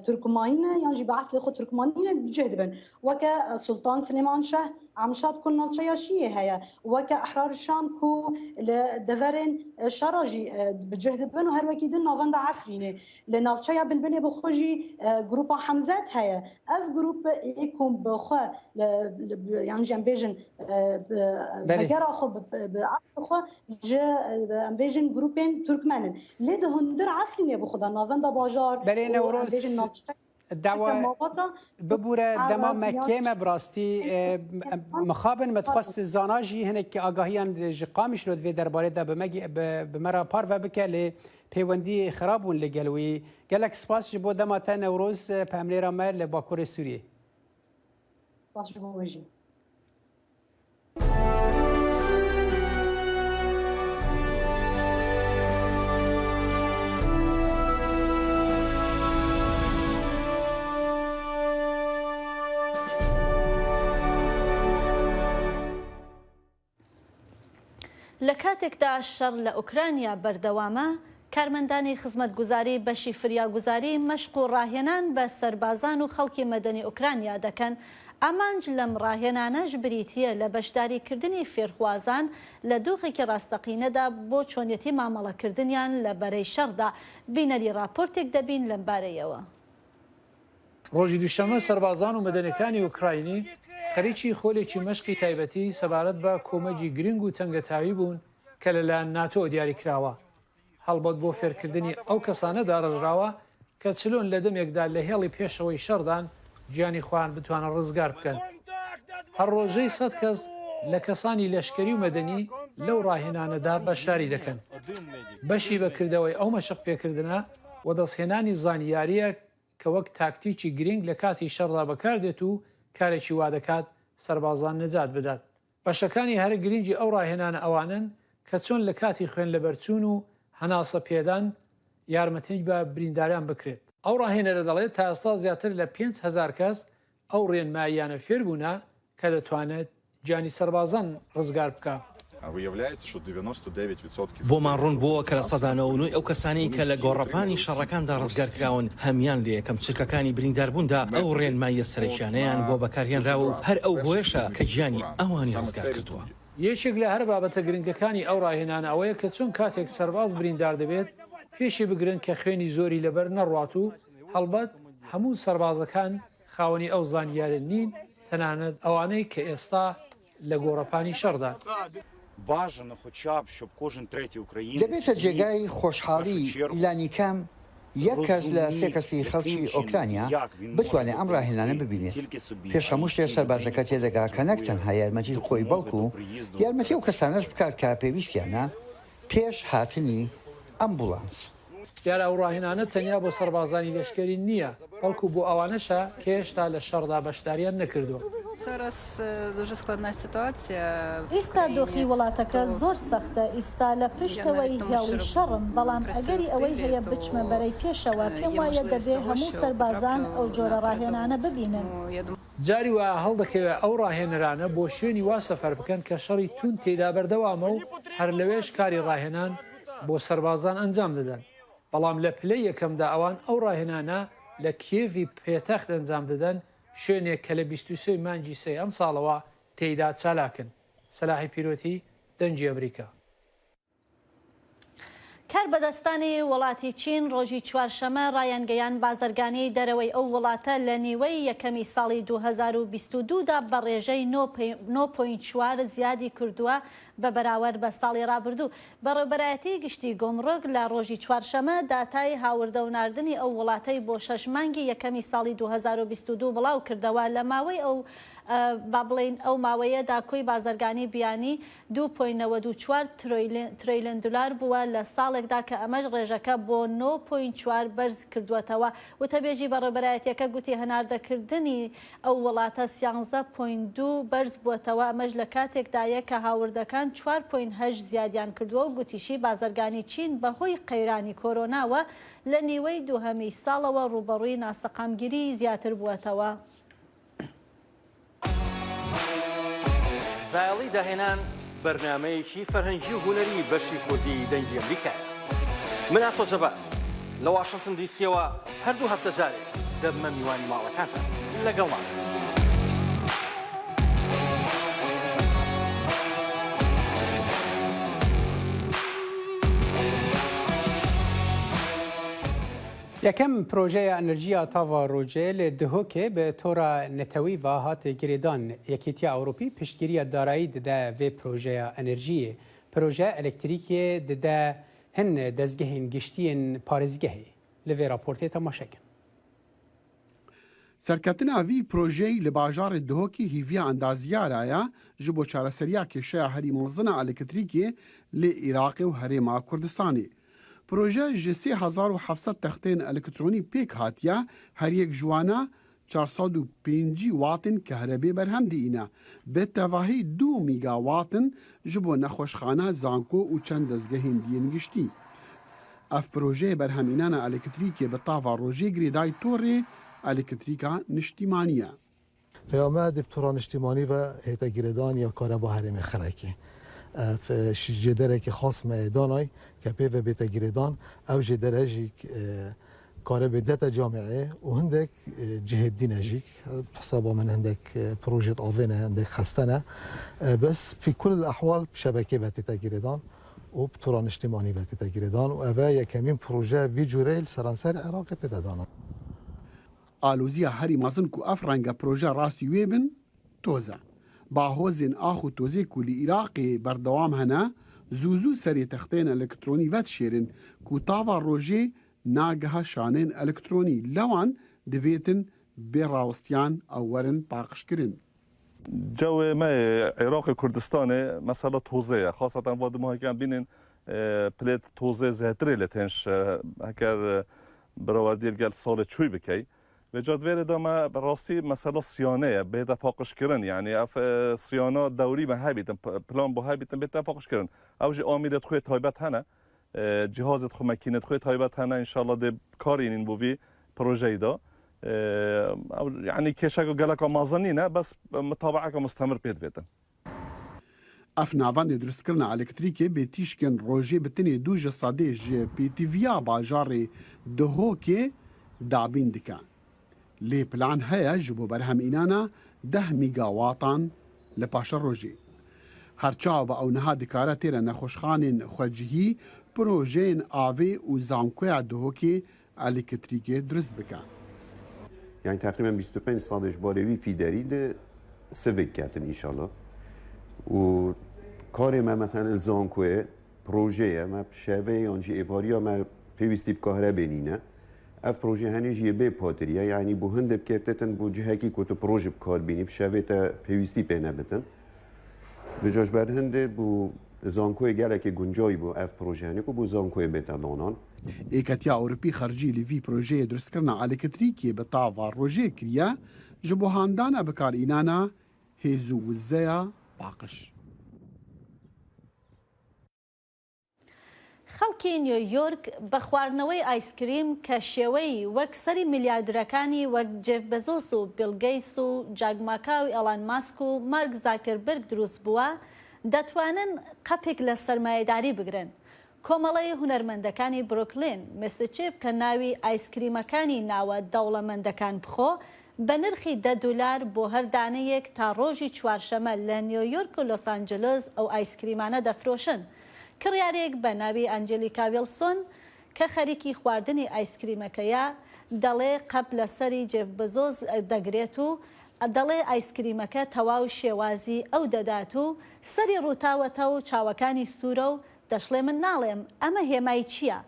Tirkmanî ne yan jî bi eslê xwe Tirkmanî ne cih dibin. Weke Sultan Silêman Şeh, Emşat ku navçeya Şiyê heye, weke Ehrar Şam ku li deverên Şera jî bi cih dibin û her wekî din navenda Efrînê. Li navçeya Bilbilê bi xwe jî grûpa Hemzet heye. Ev grûp yê ku bi xwe yan jî em bêjin vegera xwe bi eslê xwe ji em bêjin grûpên Tirkmen in. Lê di hundir Efrînê bi xwe de navenda bajar Berê Newroz dewa bibûre dema me kêm e bi rastî mixabin me dixwest zana jî hinek agahiyan ji Qamişlo di vê derbarê de bi me bi me re parve bike lê pêwendî xerab bûn li gel wî. Gelek spas ji bo dema te Newroz pemlêra me li Bakurê Sûriyê. Spas ji bo we jî. لە کاتێکدا شەڕ لە ئۆکرانیا بەردەوامە، کارمەندانی خزمەتگوزاری بەشی فریاگوزاری مەشق و ڕاهێنان بە سەربازان و خەڵکی مەدەنی ئۆکرانیا دەکەن، ئامانج لەم ڕاهێنانەش بریتییە لە بەشداریکردنی فێرخوازان لە دۆخێکی ڕاستەقینەدا بۆ چۆنیەتی مامەڵەکردنیان لە بەرەی شەڕدا، بینەری ڕاپۆرتێک دەبین لەمبارەیەوە. ڕۆژی دووشەممە سەربازان و مەدەنیەکانی ئۆکراینی خەریکی خۆلێکی مەشقی تایبەتی سەبارەت بە کۆمەکی گرنگ و تەنگەتاوی بوون کە لەلایەن ناتۆوە دیاریکراوە. هەڵبەت بۆ فێرکردنی ئەو کەسانە داڕێژراوە کە چلۆن لە دەمێکدا لە هێڵی پێشەوەی شەڕدان گیانی خۆیان بتوانن ڕزگار بکەن. هەر ڕۆژەی سەد کەس لە کەسانی لەشکەری و مەدەنی لەو ڕاهێنانەدا بەشداری دەکەن. بەشی بە کردەوەی ئەو مەشق پێکردنە وەدەستهێنانی زانیارییەک کە وەک تاکتیکی گرینگ لە کاتی شەڕدا بەکاردێت و کارێکی وادەکات سەربازان نەجات بدات. بەشەکانی هەرە گرینگی ئەو ڕاهێنانە ئەوانەن کە چۆن لە کاتی خوێن لەبەرچوون و هەناسە پێدان یارمەتیی بە برینداران بکرێت. ئەو ڕاهێنەرە دەڵێت تا ئێستا زیاتر لە 5000 کەس ئەو ڕێنماییانە فێربوونە کە دەتوانێت گیانی سەربازان ڕزگار بکا. بۆمان ڕوون بووە کە 99% ی ئەو کەسانەی کە لە گۆڕەپانی شەڕەکاندا ڕزگارکراون، هەمیان لە یەکەم چرکەکانی برینداربووندا ئەو ڕێنماییە سەرەکیانەیان بۆ بەکارهێنراوە و هەر ئەو هۆیەشە کە گیانی ئەوانی ڕزگار کردووە. یەکێک لە هەرە بابەتە گرنگەکانی ئەو ڕاهێنانە ئەوەیە کە چۆن کاتێک سەرباز بریندار دەبێت پێشی بگرن کە خوێنی زۆری لەبەر نەڕوات و هەڵبەت هەموو سەربازەکان خاوەنی ئەو زانیارە نین تەنانەت ئەوانەی کە ئێستا لە گۆڕەپانی شەڕدان. دەبێتە جێگای خۆشحاڵی لانیکەم یەک کەس لە سێ کەسی خەڵکی ئۆکرانیا بتوانێت ئەم ڕاهێنانە ببینێت. پێش هەموو شتێک سەربازەکە تێدەگا کە نەک تەنها یارمەتی خۆی بەڵکو یارمەتی ئەو کەسانەش بکات کە پێویستیانە پێش هاتنی ئەمبوڵانس. دیارە ئەو ڕاهێنانە تەنیا بۆ سەربازانی لەشکەری نییە، بەڵکو بۆ ئەوانەشە کە هێشتا لە شەڕدا بەشداریان نەکردووە. ئیستا دۆخی وڵاتەکە زۆر سەختە، ئیستا لە پشتەوەی هێڵی شەڕم، بەڵام ئەگەری ئەوەی هەیە بچمە بەرەی پێشەوە، پێم وایە دەبێ هەموو سەربازان ئەو جۆرە ڕاهێنانە ببینن. جاری وایە هەڵدەکەوێ ئەو ڕاهێنەرانە بۆ شوێنی وا سەفەر بکەن کە شەڕی توند تێیدا بەردەوامە و هەر لەوێش کاری ڕاهێنان بۆ سەربازان ئەنجام دەدەن، بەڵام لە پلەی یەکەمدا ئەوان ئەو ڕاهێنانە لە کیێڤی پێتەخت ئەنجام دەدەن، شوێنێک کە لە 23 مانگی سێی ئەمساڵەوە تێیدا چالاکن. سەلاحی پیرۆتی، دەنگی ئەمریکا. کاربەدەستانی وڵاتی چین ڕۆژی چوارشەمە ڕایانگەیاند بازرگانی دەرەوەی ئەو وڵاتە لە نیوەی یەکەمی ساڵی 2022 دا بە ڕێژەی 9.4 زیادی کردووە بە بەراوەرد بە ساڵی ڕابردوو. بەڕێوبەرایەتی گشتی گومرگ لە ڕۆژی چوارشەمە داتای هاوردە و ناردنی ئەو وڵاتەی بۆ شەش مانگی یەکەمی ساڵی 2022 بڵاو کردەوە لە ماوەی ئەو با بڵێین ئەو ماوەیەدا کۆی بازرگانی بیانی دوو point 94 ترۆیلن دولار بووە لە ساڵێکدا کە ئەمەش ڕێژەکە بۆ نۆ point چوار بەرز کردووەتەوە. وتەبێژی بەڕێوبەرایەتیەکە گوتی هەناردەکردنی ئەو وڵاتە سیانزە point دوو بەرز بووەتەوە ئەمەش لە کاتێکدایە کە هاوردەکان چوار point هەشت زیادیان کردووە و گوتیشی بازرگانی چین بەهۆی قەیرانی کۆرۆناوە لە نیوەی دووهەمی ساڵەوە ڕووبەڕووی ناسەقامگیریی زیاتر بووەتەوە. زایەڵی داهێنان بەرنامەیەکی فەرهەنگی و هونەری بەشی کوردی دەنگی ئەمریکایە. من ئاسۆ جەبار لە واشنتن دی سیەوە هەر دوو هەفتە جارێک دەبمە میوانی ماڵەکانتان. لەگەڵمان بن. یەکەم پرۆژەیا ئەنرژیا تاڤا رۆجێ li Duhokê bi tora netewî ve hat girêdan. Yekîtiya Ewropî piştgiriya darayî dide vê projeya enerjiyê. Proje elektrîkê dide hin dezgehên giştî yên parêzgehê. Li vê raportê temaşe kin. Serketina vî projeyî li bajarê Duhokê hîviya endazyara ye ji bo çareseriya kêşeya herî mezin a elektrîkê li Iraqê û Herêma Kurdistanê. Proje ji 3700 texteyên elektronî pêk hatiye, her yek ji wan e. 450 واتên kehrebê berhem diîne. Bi tevahî du mîgawat in ji bo nexweşxane, zanko û çend dezgehên diyên giştî. Ev projeyê berhemînana elektrîkê bi tava rojê girêdayî torê elektrîka niştîmanî ye. Peya me dê bi tora niştîmanî ve hête girêdan ya kareba herêmê Xirekê. Ev jêderekî xas me yê danay ke pê ve bête girêdan. Ew jêdere jî karebê dete camîeyê û hindek cihê dîn e jî. Hesaba min hindek projeyê avê ne, hindek xeste ne. Bes fî kul ehwal bi şebekê ve tête girêdan û bi tora niştîmanî ve tête girêdan û ev e yekemîn proje vî cureyê li seranserê Iraqê tête danan. Aloziya herî mezin ku ev renge proje rastî wê bin, toz e. Bahozên ax û tozê ku li Iraqê berdewam hene, zû zû serê texteyên elektronî vedişêrin ku tava rojê nagiha şaneyên elektronî lewan divêtin bê rawestiyan ew werin paqijkirin. Cewê me yê Iraqê Kurdistanê mesela tozê ye. Xaseten va dimahekî em bînin pilêt tozê zêtirê lê tên heker birawerdiyê li gel salê çûy bikey. Vê ca di vê rê de me bi rastî mesela siyane ye bête paqijkirin yanî ev siyana dewrî me hebîtin plan bo hebîtin bête paqijkirin. Ew jî amîrê xwe yê taybet hene Cihazê xwe mekînê xwe taybet hene înşallah dê kar înîn bo vî projeyî de. Ew yanî kêşeke geleka mezin nîne bes mutabeeke mustemir pê divêtin. Ev navendê dirustkirina elektrîkê bê tîşkên rojê bi tenê du ji sedê ji pêtiviya bajarê Duhokê dabîn dike. Lê plan heye ji bo berhemînana deh mîgawatan li paşerojê. Her çawa be ew niha dikare têre nexweşxanên xwecihî, projeyên avê û zankoya Duhokê elektrîkê dirust bike. Yanî teqrîben 25 salê ji barê wî fîderî li sivik ketin înşallah. Û karê me meselen li zankoyê Proje ye, me şevê yan jî êvariya me pêwîstî bi kahrebê nîne. Ev proje henê jî yê bê patirî ye, yanî bo hindê bi kêr têtin bo cihekî ku tu proje bi kar bînî bi şevê te pêwîstî pê nebitin. Vêca ji ber hindê bo zankoyê gelekî guncayî bû ev proje henê ku bo zankoyê bête danan. Yeketiya Ewropî xercî li vî projeyê dirustkirina eleketrîkê bi tava rojê kiriye ji bo handana bikarînana hêz û wizeya paqij. خەڵکی نیۆیۆرک بە خواردنەوەی ئایسکریم کە شێوەی وەک سەری ملیاردرەکانی وەک جێف بەزۆس و بیڵ گەیتس و جاک ماکا و ئێڵان ماسک و مارک زاکربرگ دروست بووە، دەتوانن قەپێک لە سەرمایەداری بگرن. کۆمەڵەی هونەرمەندەکانی بروکلین، میسچیف کە ناوی ئایسکریمەکانی ناوە دەوڵەمەندەکان بخۆ، بە نرخی دە دولار بۆ هەر دانەیەک تا ڕۆژی چوارشەمە لە نیۆیۆرک و لۆس ئانجلس ئەو ئایسکریمانە دەفرۆشن. کڕیارێک بە ناوی ئەنجلیکا ویڵسۆن کە خەریکی خواردنی ئایسکریمەکەیە دەڵێ قەپ لە سەری جێف بزۆس دەگرێت و دەڵێ ئایسکریمەکە تەواو شێوازی ئەو دەدات و سەری ڕووتاوەتە و چاوەکانی سوورە و دەشڵێ من ناڵێم ئەمە هێمای چییە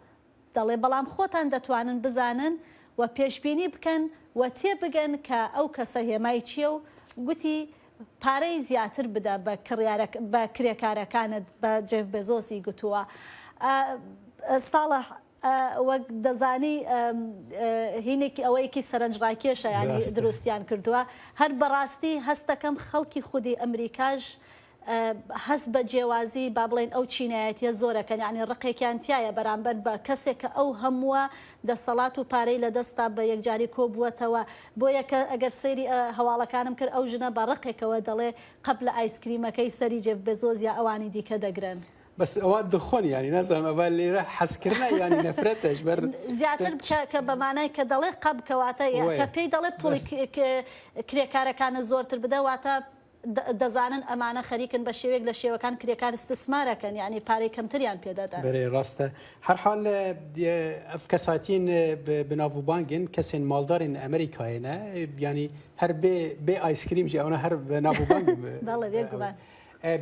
دەڵێ بەڵام خۆتان دەتوانن بزانن و پێشبینی بکەن و تێبگەن کە ئەو کەسە هێمای چییە و گوتی پارەی زیاتر بدە بە کڕیارە بە کرێکارەکانت بە جێف بێزۆسی گوتووە. ساڵح وەک دەزانی هینێکی ئەوەیەکی سەرنجڕاکێشە ینی دروستیان کردووە هەر بەڕاستی هەستەکەم خەڵکی خودی ئەمریکاش هەست بە جیوازی با بڵێین ئەو چینایەتیە زۆرەکەن یانی ڕقێکیان تیایە بەرامبەر بە کەسێک کە ئەو هەمووە دەسەڵات و پارەی لە دەستا بە یەکجاری کۆبووەتەوە بۆیە کە ئەگەر سەیری هەواڵەکانم کرد ئەو ژنە بە ڕقێکەوە دەڵێ قەپ لە ئایسکریمەکەی سەری جێف بێزۆس یا ئەوانی دیکە دەگرن. بەس ئەوە دخۆن یانی نازانم ئەوە لێرە حەزکردنە یانی نەفرەتە ژبەر زیاتر کە کە بە مانای کە دەڵێ قەپ کەواتە کە پێی دەڵێ پوڵی کرێکارەکانت زۆرتر بدە واتە دەزانن ئەمانە خەریکن بە شێوەیەک لە شێوەکان کرێکار استثمار ئەکەن یانی پارەی کەمتریان پێ دەدەن. بەرێ ڕاستە هەر حال ئەف کەساتین بناوبانگن کەسێن ماڵدارên ئەمریکایێ نە یانی هەر بێ بێ ئایسکریم ژی ئەوە هەر بناوبانگ بەڵێ بێگومان.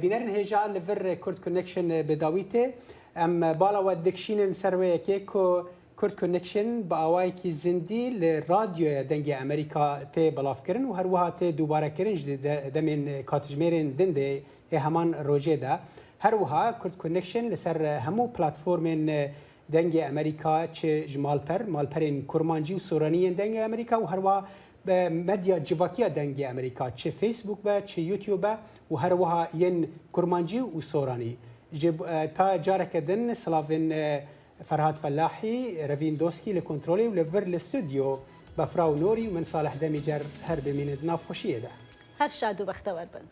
بینەرن هێژا li vir Kurd Connection bi dawî tê. Em bala we dikişînin ser wê yekê ku Kurd Connection bi awayekî zindî li radyoya Dengê Amerîka tê belavkirin û herwiha tê dûbarekirin ji demên katijmêrên din de ê heman rojê de. Herwiha Kurd Connection li ser hemû platformên Dengê Amerîka çi ji malper, malperên kurmancî û soranî yên Dengê Amerîka û herwiha. مەدیا جڤاکییا دەنگی ئەمریکا چ فەیسبووک بە چ یوتیوب بە و هەروەها yên کورمانجی و سۆرانی ji تا جارەکە din سڵاڤên فەرهاد فەلاحی، رەڤین دۆسکی لە کۆنترۆلێ و لە ڤر لە ستۆدیۆ بەفراو نۆری و من ساڵح دەمیجەر هەر بمینن di nav xweşiyê de. هەر شاد و بەختەوەر بن.